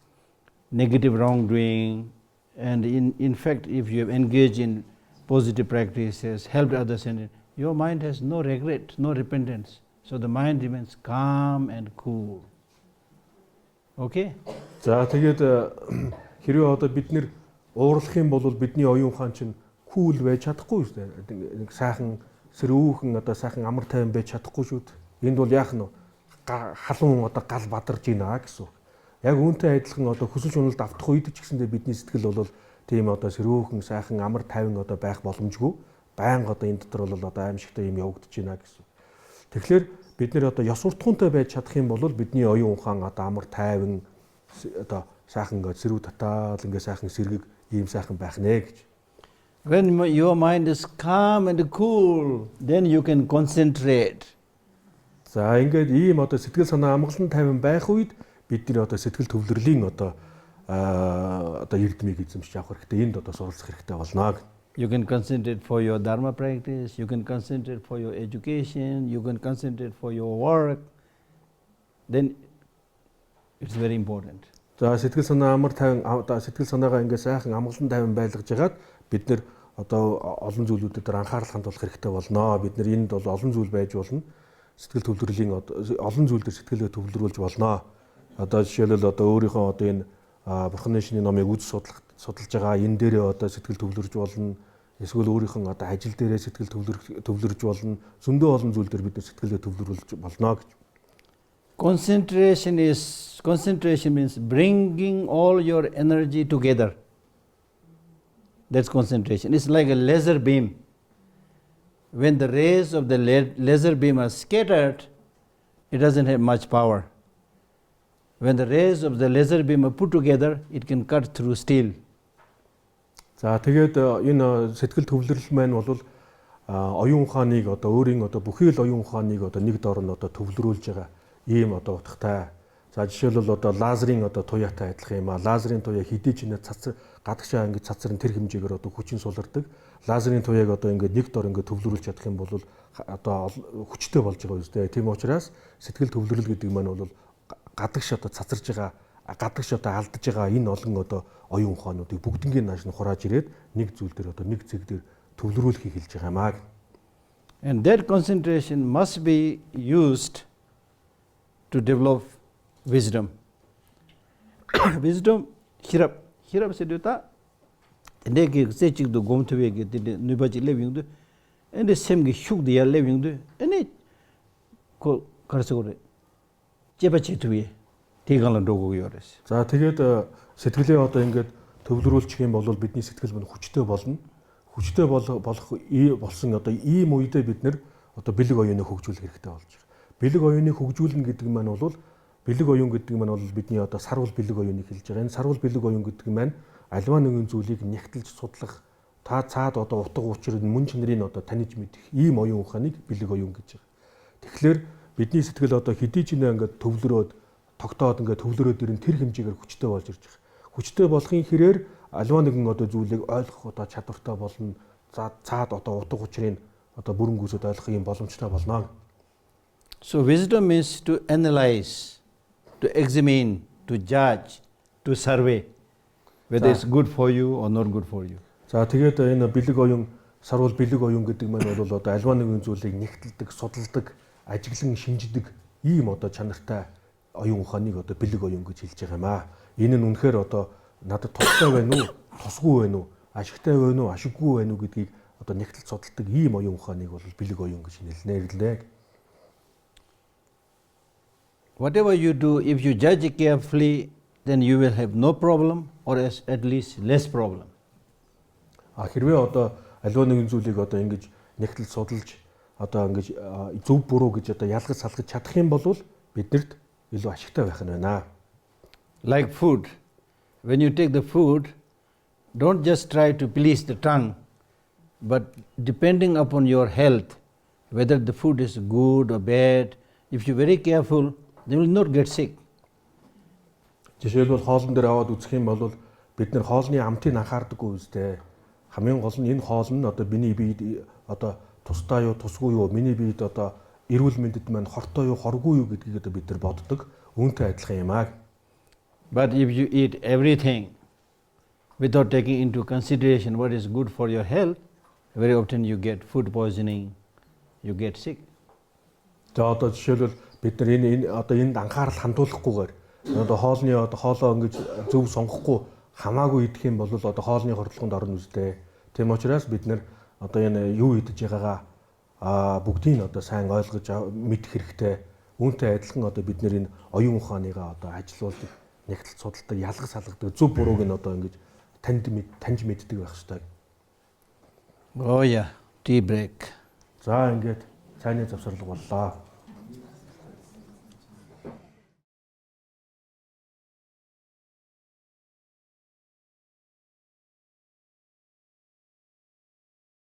negative wrongdoing and in fact if you have engaged in positive practices, helped others and your mind has no regret, no repentance. So the mind remains calm and cool. Okay? За тэгээд хэрвээ одоо бид нэр уурлах юм бол бидний оюун ухаан чинь cool байж чадахгүй шүү дээ. Нэг сайхан сэрүүхэн одоо сайхан амар тайван байж чадахгүй шүү дээ. Энд бол яах нь халуун одоо гал бадарж байна гэсэн үг. Яг үүнтэй адилхан одоо хүсэл шуналд автах үед ч гэсэндээ бидний сэтгэл бол тийм одоо сэрүүхэн сайхан амар тайван одоо байх боломжгүй. Байнга одоо энэ дотор бол одоо аимшигтай юм явагдаж байна гэсэн. Тэгэхээр бид нэр одоо ёс суртахуунтай байж чадах юм бол бидний оюун ухаан одоо амар тайван одоо сайхан ингээд сэрүү татаал ингээд сайхан сэргэг ийм сайхан байх нэ гэж. When your mind is calm and cool, then you can concentrate. За, ингээд ийм одоо сэтгэл санаа амгалан тайван байх үед бид нар одоо сэтгэл төвлөрлийн одоо эрдмийг эзэмшиж авах хэрэгтэй. Энд одоо суралцах хэрэгтэй болно. You can concentrate for your dharma practice, you can concentrate for your education, you can concentrate for your work. Then it's very important. За, сэтгэл санаа амар тайван, одоо сэтгэл санаагаа ингээд сайхан амгалан тайван байлгаж байгаад бид нар одоо олон зүйлүүдэд анхаарал хандуулах хэрэгтэй болно. Бид нар энд бол олон зүйл байж болно. Сэтгэл төвлөрлийн олон зүйл дээр сэтгэлээ төвлөрүүлж болно. Одоо жишээлбэл, одоо өөрийнхөө одоо энэ Бурханы шинийн номыг үз судлах судалж байгаа, энэ дээрээ одоо сэтгэл төвлөрж болно. Эсвэл өөрийнхөө одоо ажил дээрээ сэтгэл төвлөрж болно. Зөндөө олон зүйл дээр бид нар сэтгэлээ төвлөрүүлж болно гэж. Concentration means bringing all your energy together. That's concentration. It's like a laser beam. When the rays of the laser beam are scattered, it doesn't have much power. When the rays of the laser beam are put together, it can cut through steel. За, тэгээд энэ сэтгэл төвлөрөл маань бол оюун ухааныг, одоо өөрийн одоо бүхий л оюун ухааныг одоо нэг дор нь одоо төвлөрүүлж байгаа ийм одоо утгатай. За, жишээлбэл, одоо лазерын одоо туяатай адилхан юм а. Лазерын туяа хэдий ч нэ цацар гадагшаа ингэж цацран, тэр хэмжээгээр одоо хүчин сулардаг. Лазерын туяаг одоо ингээд нэг дор ингээд төвлөрүүлж чадах юм бол одоо хүчтэй болж байгаа үстэй. Тийм учраас сэтгэл төвлөрөл гэдэг маань бол гадагш одоо цацарж байгаа, гадагш одоо алдаж байгаа энэ олон одоо оюун ухаануудыг бүгднийг нааш нь хурааж ирээд нэг зүйл дээр, одоо нэг цэг дээр төвлөрүүлэхийг хэлж байгаа юм аа. And that concentration must be used to develop wisdom. Wisdom, ཤེས་རབ, ཤེས་རབ་ཟེར་དུས་ད, དེ་གི་རྩེ་གཅིག་ཏུ་སྒོམ་ཐུབ་པའི་གི་དེ་ནུས་པ་ཅིག་སླེབས་ཡོང་དུས, ཨ་ནི་སེམས་ཀྱི་ཤུགས་དེ་ཡར་སླེབས་ཡོང་དུས, ཨ་ནི་ཁོ་ག་རེ་ཟེར་དགོས་རེད། དཔྱད་པ་བྱེད་ཐུབ་ཡས, དེ་སྒང་ལ་འགྲོ་དགོས་ཀྱི་ཡོད་རེད། За, тэгээд сэтгэлээ одоо ингээд төвлөрүүлчих юм бол бидний сэтгэл мань хүчтэй болно. Хүчтэй болох болсон одоо ийм үедээ бид нар одоо бэлэг оюуныг хөгжүүлэх хэрэгтэй болж байгаа. Бэлэг оюуныг хөгжүүлнэ гэдэг маань бол, бэлэг оюун гэдэг маань бол бидний одоо саруул бэлэг оюуныг хэлж байгаа. Энэ саруул бэлэг оюун гэдэг маань аливаа нэгэн зүйлийг нягтлж судлах, та цаад одоо утга учир, мөн чанарыг одоо таних мэдэх ийм оюун ухааныг бэлэг оюун гэж байгаа. Тэгэхээр бидний сэтгэл одоо хэдий ч нэ ингээд төвлөрөөд тогтоод, ингээд төвлөрөөд ирэн тэр хэмжээгээр хүчтэй болж ирж байгаа. Хүчтэй болохын хэрээр аливаа нэгэн одоо зүйлийг ойлгох одоо чадвартай болно. За, цаад одоо утга учирыг одоо бүрэн гүйцэд ойлгох юм боломжтой болно. So wisdom is to analyze, to examine, to judge, to survey whether it's good for you or not good for you. За, тэгээд энэ бэлэг оюун, саруул бэлэг оюун гэдэг маань бол одоо аливаа нэгэн зүйлийг нягталдаг, судалдаг, ажиглан шинждэг ийм одоо чанартай оюун ухааныг одоо бэлэг оюун гэж хэлж байгаа юм аа. Энэ нь үнэхээр одоо надад тустай байна уу, тусгүй байна уу, ашигтай байна уу, ашиггүй байна уу гэдгийг одоо нягтлж судалдаг ийм оюун ухааныг бол бэлэг оюун гэж нэрлэнэ. Whatever you do, if you judge carefully, then you will have no problem or at least less problem. А хэрвээ одоо аливаа нэгэн зүйлийг одоо ингэж нягтлж судалж, одоо ингэж зөв буруу гэж одоо ялгаж салгаж чадах юм бол биднэрт илүү ашигтай байх нь байна. Like food. When you take the food, don't just try to please the tongue, but depending upon your health, whether the food is good or bad, if you're very careful, you will not get sick. Жишээлбэл, хоолн дээр аваад үзэх юм бол бид нар хоолны амтыг анхаардаггүй үстэй. Хамгийн гол нь энэ хоол нь одоо миний биед одоо тустай юу, тусгүй юу, миний биед одоо эрүүл мэндэд маань хортой юу, хоргүй юу гэдгийг одоо бид нар боддог. Үүнтэй адилхан юм аа. But if you eat everything without taking into consideration what is good for your health, very often you get food poisoning, you get sick. За, одоо жишээлбэл, бид нар энэ одоо энд анхаарал хандуулахгүйгээр, одоо хоолны одоо хоолоо ингэж зөв сонгохгүй, хамаагүй идэх юм бол одоо хоолны хордлогонд орно үстэй. Тийм учраас бид нар одоо энэ юу идэж байгаагаа бүгдийг нь одоо сайн ойлгож мэдэх хэрэгтэй. Үүнтэй адилхан одоо бид нар энэ оюун ухааныгаа одоо ажилуулдаг, нягтлж судалдаг, ялгаж салгадаг, зөв бурууг нь одоо ингэж танд таньж мэддэг байх хэрэгтэй. Oh yeah, tea break. За, ингээд цайны завсарлага боллоо.